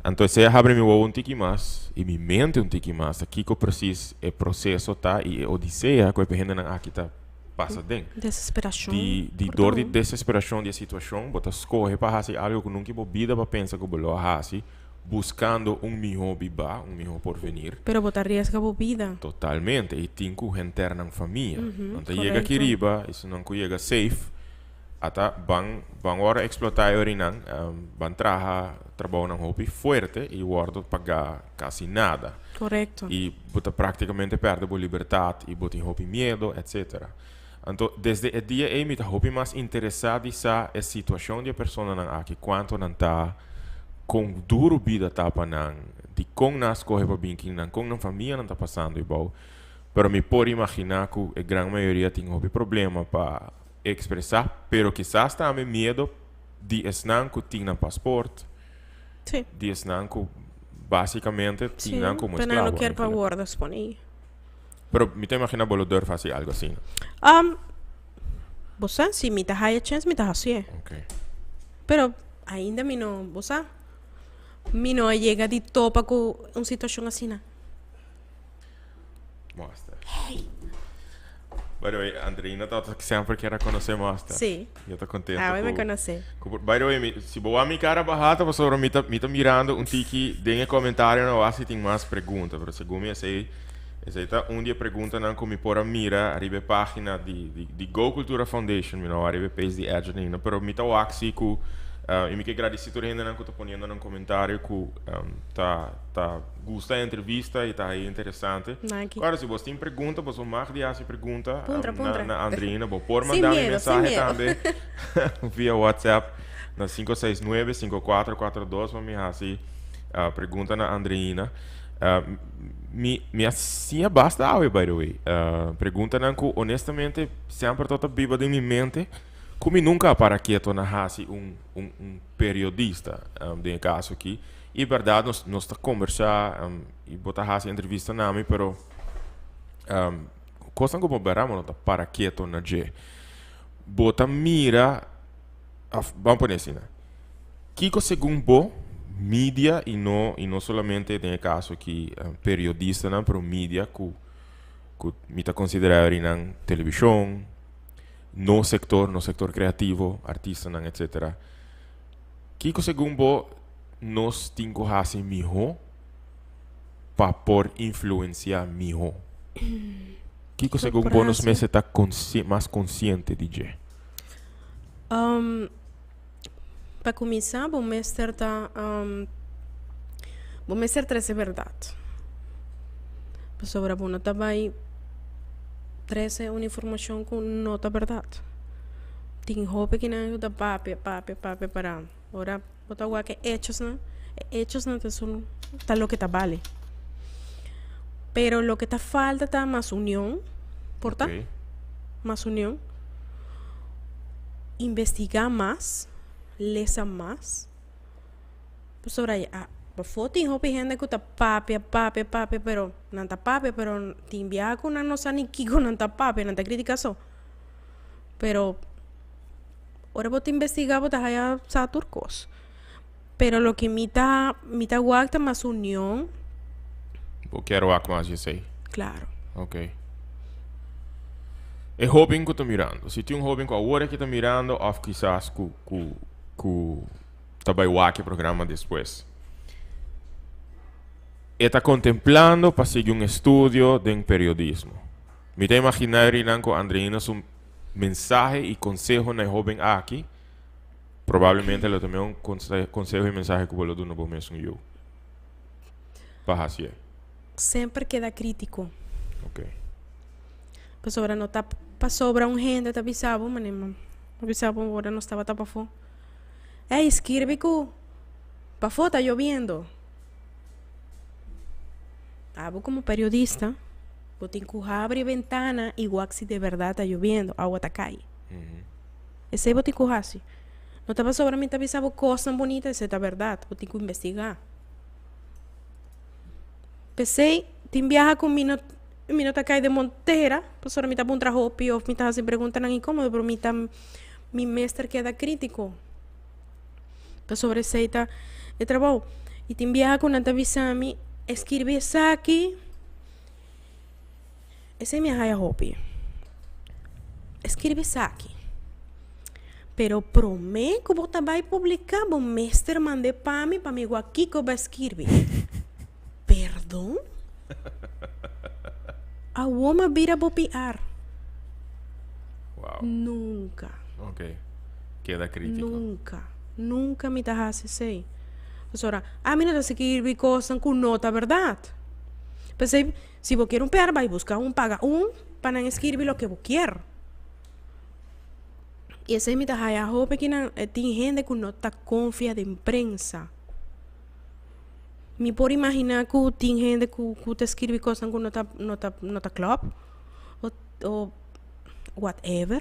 Anto esei a habri mi wowo un tiki mas i mi mente un tiki mas ta kiko presis e proseso ta i e odisea ku e hendenan aki ta pasa den. Desesperacion. Di di dor di desesperacion di e situacion bo ta scoge pa haci algo cu nunca bo bida bo a pensa cu bo lo a haci buscando un miho biba, un miho porvenir. Pero bo ta riesga bo bida. Totalmente y tin cu henter nan famia. Nan ta yega aki riba y si nan cu yega safe ata ban ban worde explota e orinan, ban traha trabounan hopi fuerte y wordo paga casi nada. Correcto. Y bo ta practicamente perde bo libertad y bo tin hopi miedo, etcetera. Anto, desde e dia ey mi ta hopi mas interesa di sa e situacion di e personanan aki, cuanto nan ta, con duro bida ta pa nan, di con nan a scoge pa bin kinan, con nan famianan ta pasando ebao. Pero mi por imagina cu e gran mayoria tin hopi problema pa expresa, pero kisas tambe miedo di esnan cu tin nan paspoort, Sí. Di esnan ku básicamente tin Sí, nan komo pero nan no esklavo kier pa eigenlijk. wordo sponí. Pero mi ta imagina bo lo durf hasi algo asina. Um, bo sa, si mi ta haya chens mi ta hasié. Ok. Pero ainda mi no, bo sa, mi no a yega di topa ku un situashon asina. Master. Hey. By the way, Andreina tabata semper kier a conoce Master. Sí. Yo ta contento. Awe me conoce. Cu, by the way, mi, si bo wak mi cara baha ta pasobra mi ta, mi ta mirando un tiki den e comentario nan wak si tin mas pregunta. Pero segun mi esey, esey ta un di e preguntanan cu mi por a mira riba e pagina di, di, di Go Cultura Foundation. Mi no wak riba e page di Edgerlina, pero mi ta wak si cu, y mi ke gradici tur hendenan cu ta poniendo nan comentario cu ta, ta gusta e entrevista y ta haye interesante. Danki. Claro, si bos tin pregunta, bos por mag di haci pregunta Puntra, puntra. na Andreina. Bo por Sin manda mi miedo, sin mensahe miedo. tambe via WhatsApp na 569-5442 pa mi haci pregunta na Andreina. Mi, mi a siña basta awe, by the way. Preguntanan cu honestamente semper tabata biba den mi mente cu mi nunca a para keto na haci un, un, un periodista den e caso aki. Y berdad nos nos ta conversa y bo ta haci entrevista na mi pero cosnan cu bo bera bo no ta para keto na dje. Bo ta mira of ban pone asina, kico segun bo media y no y no solamente den e caso aki periodistanan pero media cu cu mi ta considera nan television, no sector, no sector creativo, artistanan etcetera. Kiko segun bo nos tin ku hasi mihó pa por influensiá mihó? Kiko segun bo nos mester ta mas konsiente di dje? Pa kuminsá bo mester ta bo mester trese bèrdat. Pasobra bo no ta bai trese un informashon ku no ta bèrdat. Tin hopi kinan ku ta papia, papia, papia para ora bo ta wak e hechosnan, e hechosnan ta esun ta loke ta bale. Pero loke ta falta ta mas union, por ta? Mas union. Investigá mas, lesa mas. Pasobra ya pafó tin hopi hende ku ta papia, papia, papia, pero nan ta papia, pero tin biaha ku nan no sa ni kiko nan ta papia, nan ta kritika so. Pero ora bo ta investigá bo ta haya sa tur kos. Pero loke mi ta mi ta wak ta mas union. Bo kier wak mas di esei? Claro. Ok. E hoben ku ta mirando, si tin un hoben ku awor aki ta mirando òf kisas ku ku ku ta bai wak e programa despues. E ta kontemplando pa sigui un estudio den periodismo. Mi ta imaginá rinan ku Andreina su mensahe i konseho na e hoben aki probablemente lo ta un konseho i mensahe ku bo lo duna bo mesun yu pa hasié. Semper keda krítiko. Ok. Pasobra no ta pasobra un hende ta bisa bo, manera a bisa bo ora nos tabata pafó. Ey, skirbi ku pafó ta yobiendo. Abo komo periodista bo tin ku habri e bentana i wak si de bèrdat ta yobiendo, awa ta kai. Esei bo tin ku hasi. No ta pasobra mi ta bisa bo kosnan bunita, esei ta bèrdat. Bo tin ku investigá. P'esei tin biaha ku mi no mi no ta kai den montera, pasobra mi ta puntra hopi òf mi ta hasi preguntanan inkómodo, pero mi ta mi mester keda krítiko. Pasobra esei ta e trabou. I tin biaha ku nan ta bisa mi, Eskirbi esaki. Esei mi a haya hopi. Eskirbi esaki. Pero promé ku bo ta bai publiká, bo mester mand'é pa mi pa mi wak kiko bo a skirbi. Perdon? Awor mi a bira bo PR. Wow. Nunka. Ok. Keda krítiko. Nunka. Nunka mi ta hasi esei. Pasobra ami no ta skirbi kosnan ku no ta bèrdat. P'esei si bo kier un PR bai buska un paga un pa nan skirbi loke bo kier. I esei mi ta haya hopi kinan tin hende ku no ta konfia den prensa. Mi por imaginá ku tin hende ku ku ta skirbi kosnan ku no ta no ta no ta klòp o o whatever.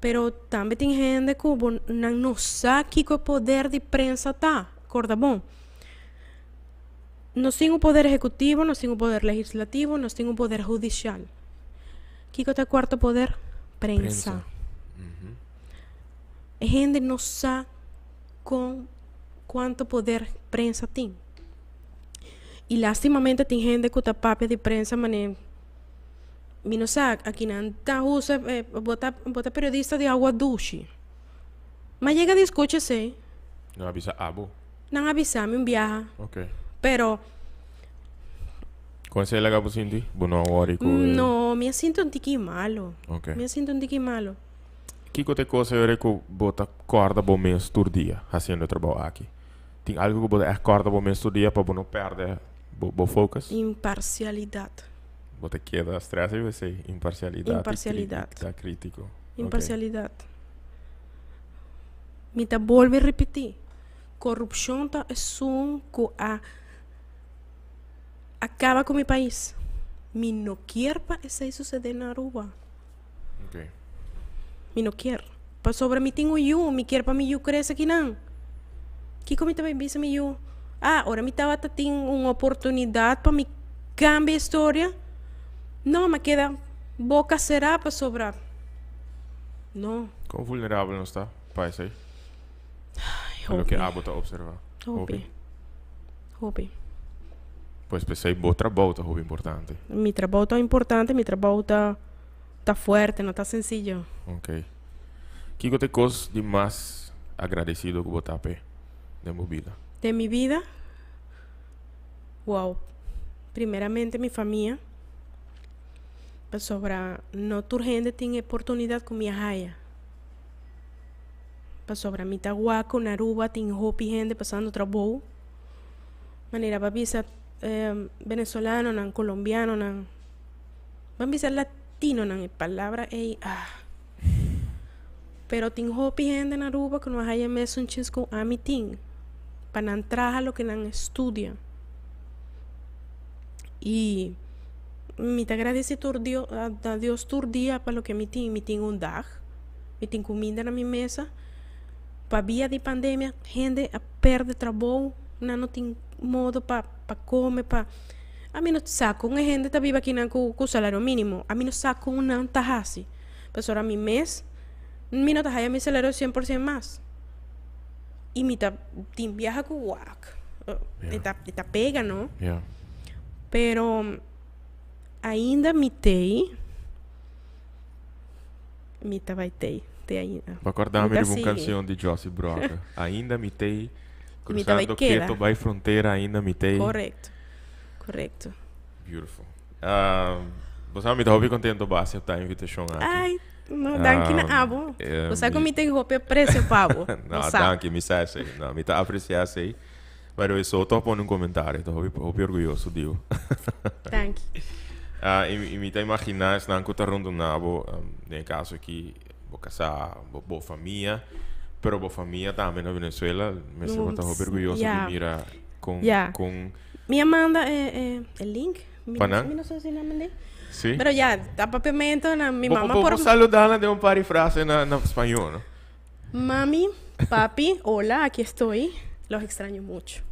Pero tambe tin hende ku bo nan no sa kiko e poder di prensa ta, korda bon. Nos tin un poder ehekutivo, nos tin un poder legislativo, nos tin un poder hudisial. Kiko ta e kuarto poder? Prensa. E hende no sa kon kuantu poder prensa tin. I lastimamente tin hende ku ta papia di prensa manera mi no sa akinan ta usa bo ta bo ta periodista di awa dushi. Mi a yega di skucha esei. Nan a bisa abo? Nan a bisa mi un biaha. Ok. Pero. Kon esei laga bo sinti? Bo no a wòri ku e. No, mi a sinti un tiki malo. Ok. Mi a sinti un tiki malo. Kiko ta e kos ayora ku bo ta kòrda bo mes tur dia hasiendo e trabou aki? Tin algu ku bo ta ègt kòrda bo mes tur dia pa bo no pèrdè bo focus? Imparsialidat. Bo ta keda strès riba esei, imparsialidat. Imparsialidat. Ta krítiko. Ok. Imparsialidat. Mi ta bolbe ripití, korupshon ta esun ku a a kaba ku mi pais. Mi no kier pa esei susedé na Aruba. Ok. Mi no kier. Pasobra mi tin un yu, mi kier pa mi yu krese kinan. Kiko mi ta bai bisa mi yu? Ah, ora mi tabata tin un oportunidat pa mi kambia e storia, no, mi a keda boka será pasobra no. Kon vulnerabel nos ta pa esei? Ay, Pa loke hopi. abo ta observá. Hopi. Hopi. Pues p'esei bo trabou ta hopi importante. Mi trabou ta importante, mi trabou ta ta fuerte, no ta sencillo. Ok. Kiko ta e kos di mas agradecido ku bo ta p'e den bo bida? Den mi bida? Wow. Primeramente mi famia, pasobra no tur hende tin e oportunidad ku mi a haya. Pasobra mi ta wak ku na Aruba tin hopi hende pasando trabou. Manera pa bisa venezolanonan, colombianonan, ban bisa latinonan, e palabra ei ah. Pero tin hopi hende na Aruba ku no a haya mesun chins ku ami tin pa nan traha loke nan studia. I mi ta gradisi tur Dio a Dios tur dia pa loke mi tin. Mi tin un dag, mi tin kuminda na mi mesa. Pabia di pandemia hende a perde trabou, nan no tin modo pa pa come pa ami no sa con e hende ta biba akinan cu cu salario minimo, ami no sa con nan ta haci, pasobra mi mes mi no ta haya mi salario 100 por cien mas y mi ta tin biaha cu wak. E ta, e ta pega, no? Pero ainda mi t'ei, mi ta bai t'ei, te ainda. Bo acorda mi riba un cancion di Jossie Brokke. Ainda mi t'ei, cruzando keto bai frontera, ainda mi t'ei. Correcto, correcto. Beautiful. Bo sa mi ta hopi contento bo acepta e invitacion aki. Ay, no, danki na abo. Bo sa cu mi tin hopi aprecio pa bo. No, danki, mi sa esey. No, mi ta aprecia esey. By the way, so ta pone un comentario, ta hopi, hopi orguyoso di bo. Danki. Y, y mi ta imagina esnan cu ta rondona bo, den e caso aki, bo casa, bo, bo famia, pero bo famia tambe na Venezuela, mester bo ta hopi orguyoso di mira con, con Mi a manda e, e, e link. Mi Pa no, nan? mi no sa si nan mand'é. Sí. Pero ya, ta papiamento na mi Bo, mama bo, por bo saluda nan den un par di frase na, na spañó, no? Mami, papi, hola, aquí estoy. Los extraño mucho.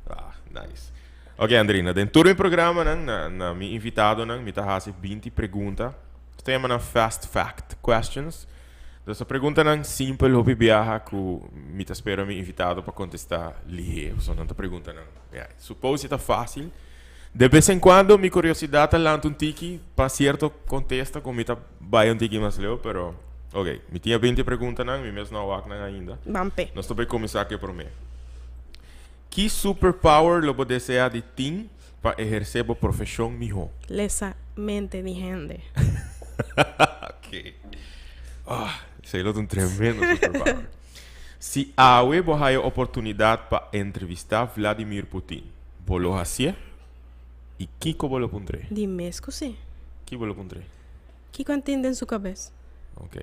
Ah, nice. Ok, Andrina, den tur mi programanan, na, na mi invitadonan, mi ta hasi 20 pregunta. Ta yama nan fast fact questions. Dus e preguntanan simpel hopi biaha ku mi ta spera mi invitado pa kontestá lihé. Pasobra nan ta preguntanan, ya, suppose ta fásil. De bes en kuando mi kuriosidat ta lanta un tiki pa sierto kontesta ku mi ta bai un tiki mas leu, pero ok, mi tin e 20 preguntanan, mi mes no a wak nan ainda. Ban p'e. Nos ta bai kuminsá ku e promé. Ki superpower lo bo deseá di tin pa ehersé bo profeshon mihó? Lesa mente di hende. Ok. Ah, esei lo ta un tremendo superpower. Si awe bo haya oportunidat pa entrevistá Vladimir Putin, bo lo hasié? I kiko bo lo puntr'é? Di mes ku si. Ki bo lo puntr'é? Kiko a tin den su kabes? Ok.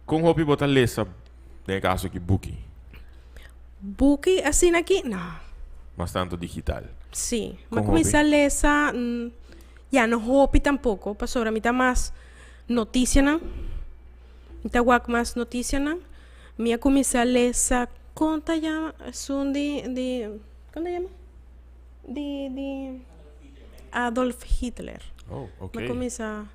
Kon hopi bo ta lesa den e kaso aki buki? Buki asina aki? No. Mas tantu digital. Sí. Mi a kuminsá lesa, ya no hopi tampoko, pasobra mi ta mas notisianan. Mi ta wak mas notisianan. Mi a kuminsá lesa, kon ta yama esun di, di, kon ta yama? Di, di Adolf Hitler. Oh, ok. Mi a kuminsá.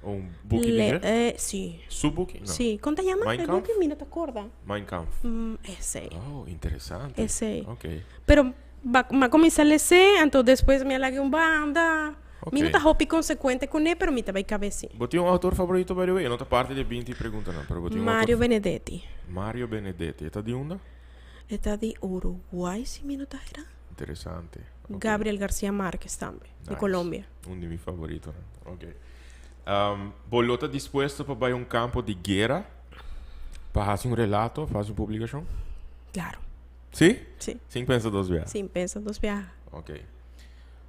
Un buki di dje? Eh, sí. Su buki? No. Sí. Kon ta yama Mein e Kampf? buki? Mi no ta korda. Mein Kampf. Mm, esei. Oh, interesante. Esei. Ok. Pero ba, mi a kuminsá les'é, anto despues mi a laga un banda. Ok. Mi no ta hopi konsekuente kuné, pero mi ta bai kab'é sí. Bo tin un outor favorito, by the way? E no ta parti di e 20 preguntanan, pero bo tin un outor. Mario Benedetti. Mario Benedetti. E ta di unda? E ta di Uruguay, si mi no ta era. Interesante. Ok. Gabriel García Márquez tambe, di Nice. Colombia. Un di mi favoritonan. Ok. Um, bo lo ta dispuesto pa bai un campo di guera pa haci un relato, pa haci un publicacion? Claro. Sí? Sí. Sin pensa dos biaha? Sin pensa dos biaha. Ok.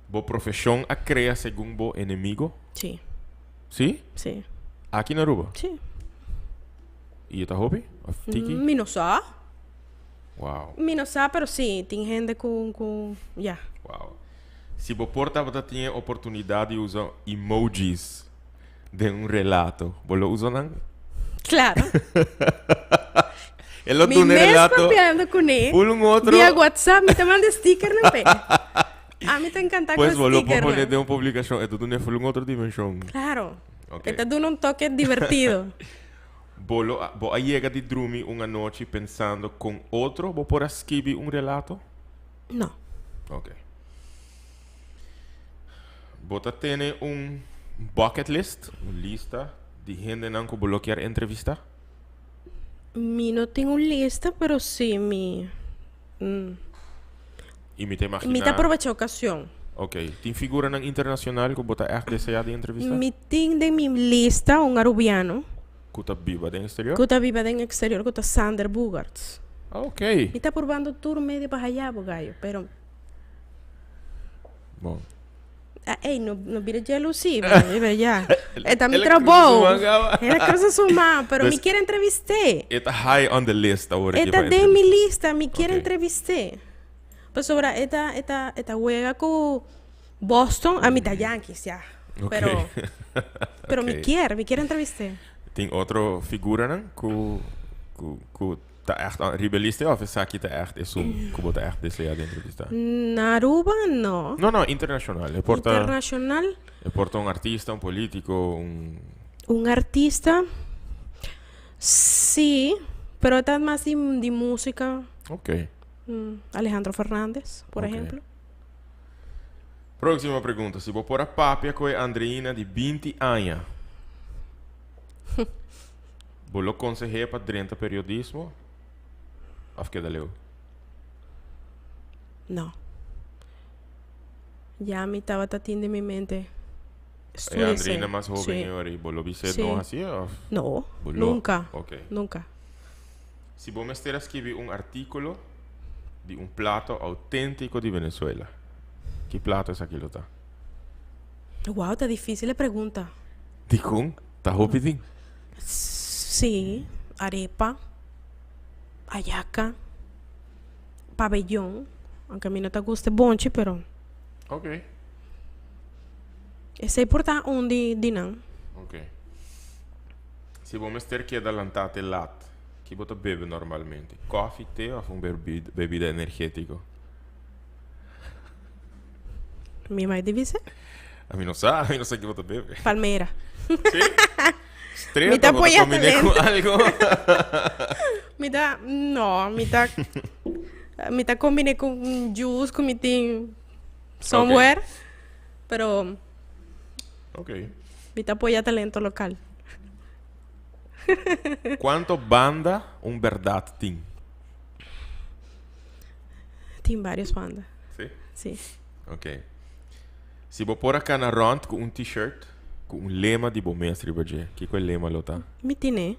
Bo profesion a crea segun bo enemigo? Sí. Sí? Sí. Aki na Aruba? Sí. Y e ta hopi? Of tiki? Mi no sa. Wow. Mi no sa, pero sí, tin hende cu, cu, ya. Wow. Si bo por tabata tin e oportunidad di usa emojis den un relato, bo lo usa nan? Claro. E lo Mi duna e mes relato papiando kuné. full un otro. Via WhatsApp mi ta manda stickernan p'e. A mi ta encanta Pues ku bo lo por pone stickernan. den un publicacion, e ta duna full un otro dimension. Claro. Ok. E ta duna un toke divertido. Bo lo a, bo a yega di drumi un anochi pensando con otro bo por a skibi un relato? No. Ok. Bo ta tene un bucket list, un lista di hendenan ku bo lo kier entrevistá? Mi no tin un lista, pero sí mi. I mi ta imaginá. Mi ta aprovecha ocasion. Ok. Tin figuranan internacional ku bo ta ègt deseá di entrevistá? Mi tin den mi lista un arubiano. Ku ta biba den exterior? Ku ta biba den exterior, ku ta Sander Bogaerts. Ok. Mi ta purbando tur medio pa haya bo gallo, pero. Bon. Ah, ey, no, no bira jalusí, pero ya. E ta mi trabou. El a cruza su man, pero mi kier entrevist'é. E ta high on the list awor E ta den mi lista, mi kier entrevist'é. Pasobra e ta, e ta, e ta wega ku Boston, a mi ta Yankees, ya. Pero, pero mi kier, mi kier entrevist'é. Tin otro figuranan ku, ku, ku Ta echt riba e lista of esaki ta echt esun ku bo ta echt desea di entrevista? Na Aruba no. No, no, internacional. E por ta. Internacional. E por ta un artista, un politico, un. Un artista, sí. Pero ta mas di, di música. Ok. Alejandro Fernández, por ehemplo. Próximo pregunta. Si bo por a papia ku e Andreina di 20 aña, bo lo konseh'é pa drenta periodismo òf keda leu? No. Ya mi tabata tin den mi mente E estudia Andreina esei. mas hoben Sí. e ora ei, bo lo bis'é Sí. no hasié òf No, bo lo? nunca. Ok. Nunca. Si bo mester a skibi un artíkulo di un plato outéntiko di Venezuela, ki plato esaki lo ta? Wow, ta difícil e pregunta. Dikon? Ta hopi tin. Sí, arepa, ayaca, pabellón, aunke mi no ta gusta e bonchi, pero. Ok. Esei por ta un di di nan. Ok. Si bo mester keda lantá te lat, ki bo ta bebe normalmente? Kòfi, te òf un bebida energétiko? Mi mai di bisa. Ami no sa, ami no sa ki bo ta bebe. Palmera. Sí? Streta Mi ta bo ta apoya kombiné ku algo? Mi ta, no, mi ta, mi ta kombiné ku un juice ku mi tin somewhere, pero. Ok. Mi ta apoya talento local. Cuanto banda un berdad tin? Tin varios banda. Sí? Sí. Ok. Si bo por a cana rond cu un t-shirt cu un lema di bo mes riba dje, kico e lema lo ta? Mi tine.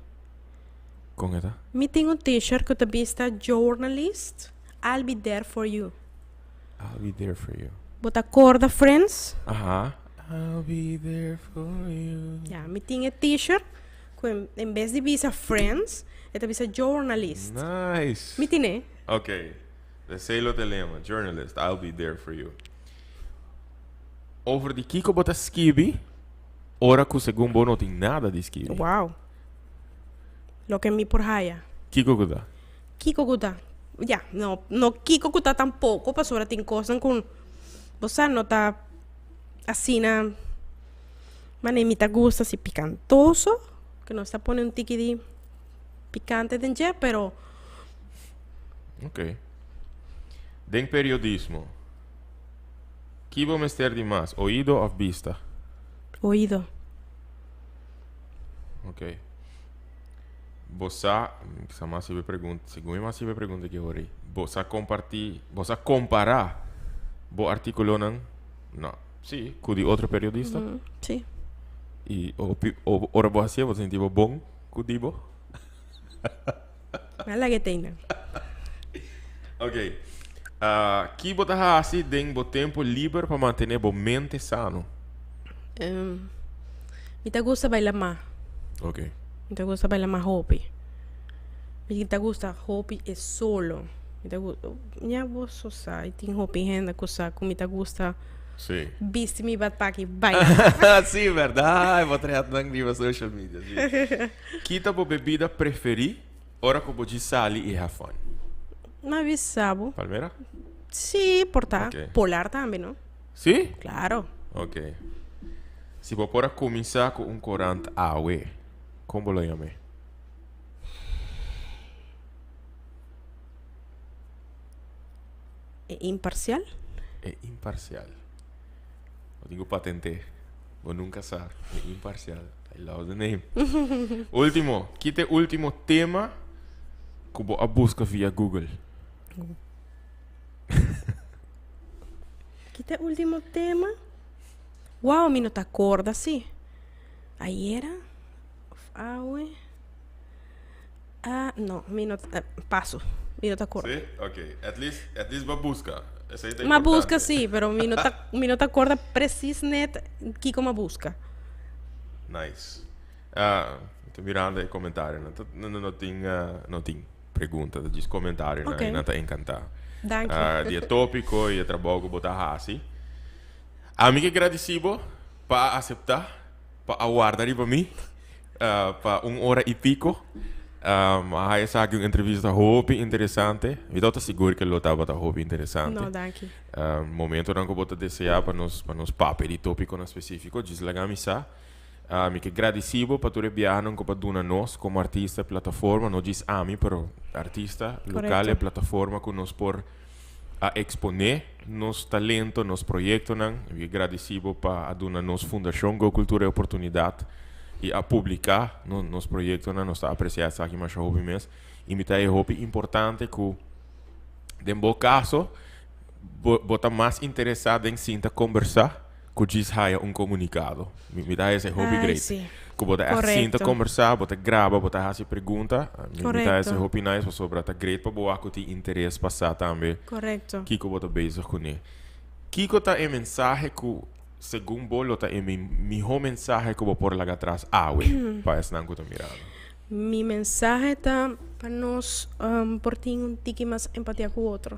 Con e ta? Mi tin un t-shirt cu ta bisa Journalist, I'll be there for you. I'll be there for you. Bo ta corda Friends? Aha. I'll be there for you. Ya, mi tin e t-shirt cu en, en bes di bisa Friends, e ta bisa Journalist. Nice. Mi tine. Ok. Esey lo ta e lema, Journalist, I'll be there for you. Over di kico bo ta skibi ora cu segun bo no tin nada di skibi? Wow. Loke mi por haya. Kico cu ta? Kiko ku ta? Ya, no, no kiko ku ta tampoko, pasobra tin kosnan ku bo sa no ta asina manera mi ta gusta si pikantoso, ku nos ta pone un tiki di pikante den dje, pero. Ok. Den periodismo, ki bo mester di mas, oido òf bista? Oido. Ok. Bo sa, sa mas sibe pregunta, segun mi mas sibe pregunta ki hori. Bo sa comparti, bo sa compara bo articulonan? No. Si, cu di otro periodista? Mm, si. Y hopi, ora bo hacié, bo sinti bo bon cu di bo? Mi a laga e teinan. Ok. Uh, ki bo ta haci den bo tempo liber pa mantene bo mente sano? Um, mi ta gusta baila ma. Ok. Mi ta gusta baila ma hopi. Mi ta gusta hopi e solo. Mi ta gusta, ya bo so sa, y tin hopi hende ku sa ku mi ta gusta Sí. bisti mi badpak y baila. Sí, verdad. Bo trae nan riba social media, sí. Ki ta bo bebida preferí ora ku bo djis sali i have fun? Ma bisa bo. Palmera? Sí, por ta. Ok. Polar tambe, no? Sí? Claro. Ok. Si bo por a kuminsá ku un korant awe, kon bo lo yam'é? E imparcial? E imparcial. Bo tin ku patent'é. Bo nunka sa. E imparcial. I love the name. Ultimo. Ki ta e ultimo tema ku bo a buska via Google? Ki ta e ultimo tema? Wow, mi no ta acorda si. Ayera of awe? Ah, no, mi no, paso. Mi no ta acorda. Sí? Ok. At least, at least bo a buska. Esei ta Ma buska importante. sí, pero mi no ta, mi no ta acorda precies net kiko m'a buska. Nice. Ah, mi ta mirando e comentarionan. Ta, no, no, no tin, no tin pregunta, ta djis comentarionan. Ok. I nan ta encanta. Danki. Ah, di e topico y e trabou cu bo ta haci. Ami ke gradici bo pa a acepta, pa a warda riba mi, ah, pa un ora y pico. Um, a haya esaki un entrevista hopi interesante. Mi tabata sigur ke lo tabata hopi interesante. No, danki. Um, momentonan ku bo ta desea pa nos, pa nos papia di topiconan specifico, djis laga mi sa. Mi ke gradisí bo pa tur e biahanan ku bo a duna nos komo artista e plataforma, no djis ami pero artista lokal e plataforma ku nos por a eksponé nos talento, nos proyektonan. Mi ke gradisí bo pa a duna nos Fundashon Go Kultura e oportunidat i a publiká nos proyektonan. Nos ta apresiá esaki masha hopi mes. I mi ta e hopi importante ku den bo kaso bo bo ta mas interesá den sinta kombersá ku djis haya un komunikado. Mi mi ta haya esei hopi Ai, great. sí. Ku bo ta ègt sinta Korekto. kombersá, bo ta graba, bo ta hasi pregunta. Mi mi ta haya esei Korekto. hopi nice pasobra ta great pa bo wak ku tin interes pa sa tambe Korekto. kiko bo ta bezig kuné. Kiko ta e mensahe ku segun bo lo ta e mi mihó mensahe ku bo por laga atras awe pa esnan ku ta mirando? Mi mensahe ta pa nos por tin un tiki mas empatia ku otro.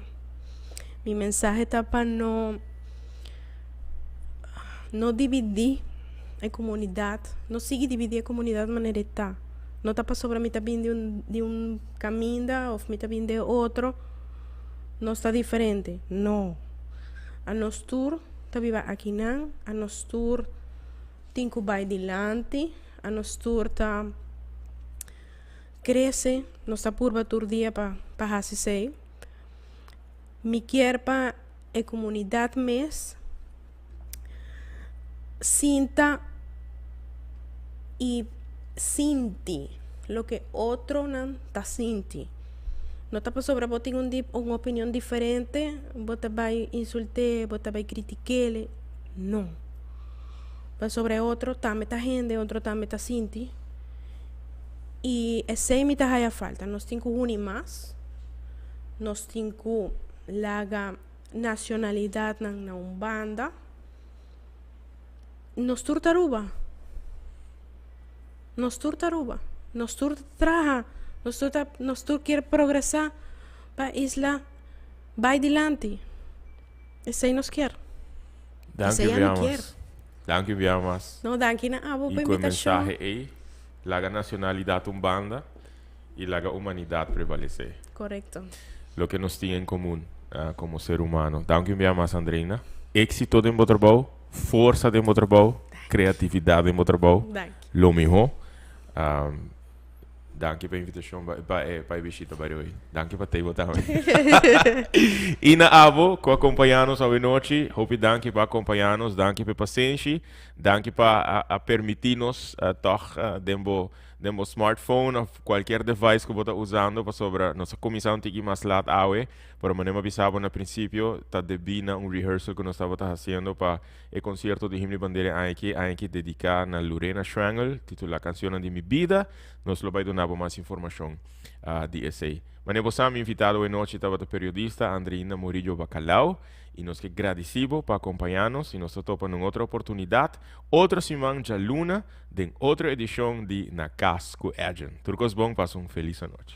Mi mensahe ta pa no no dividí e komunidat, no sigui dividí e komunidat manera e ta. No ta pasobra mi ta bin di un di un kaminda òf mi ta bin di otro, nos ta diferente. No. Anos tur ta biba akinan, anos tur tin ku bai dilanti. Anos tur ta crece, nos ta purba tur dia pa pa haci esey. Mi kier pa e comunidad mes sinta y sinti loke otronan ta sinti. No ta pasobra bo tin un un opinion diferente bo ta bay insult'e, bo ta bay critik'e, no. Pasobra e otro tambe ta hende, e otro tambe ta sinti. I esei mi ta haya falta. Nos tin ku huni mas, nos tin ku laga nacionalidadnan na un banda. Nos tur ta Aruba. Nos tur ta Aruba. Nos tur ta traha, nos tur ta, nos tur kier progresa pa isla bai dilanti. Esei nos kier. Danki Esei bia ami kier. mas. Danki bia mas. No, danki na abo I pa ku e invitashon. mensahe ei, laga nacionalidad un banda i laga humanidad prevalece. Korekto. Loke nos tin en komun komo ser humano. Danki un bia mas Andreina. Éxito den bo trabou, forsa den bo trabou, kreatividad den bo trabou. Danki. Lo mihó. Danki pa invitacion pa pa e pa e bishita by the way. Danki pa table tambe. Y na abo cu acompaña nos awe nochi, hopi danki pa acompaña nos, danki pa e pasenshi, danki pa a a permiti nos toch den bo den bo smartphone of cualkier device cu bo ta usando pasobra nos a cuminsa un tiki mas laat awe, pero manera mi a bisa bo na principio ta debi na un rehearsal cu nos tabata haciendo pa E konsierto di Himno y Bandera e aña aki, aña aki dediká na Lorena Schwengel, titulá Cancionnan di mi bida. Nos lo bai duna bo mas informashon di esei. Manera bo sa, mi invitado awe nochi tabata periodista Andreina Murillo Bacalao y nos ke gradisí bo pa akompañá nos y nos ta topa na un otro oportunidat otro siman djaluna den otro edishon di Na Kas ku Edjean. Tur kos bon, pasa un felis anochi.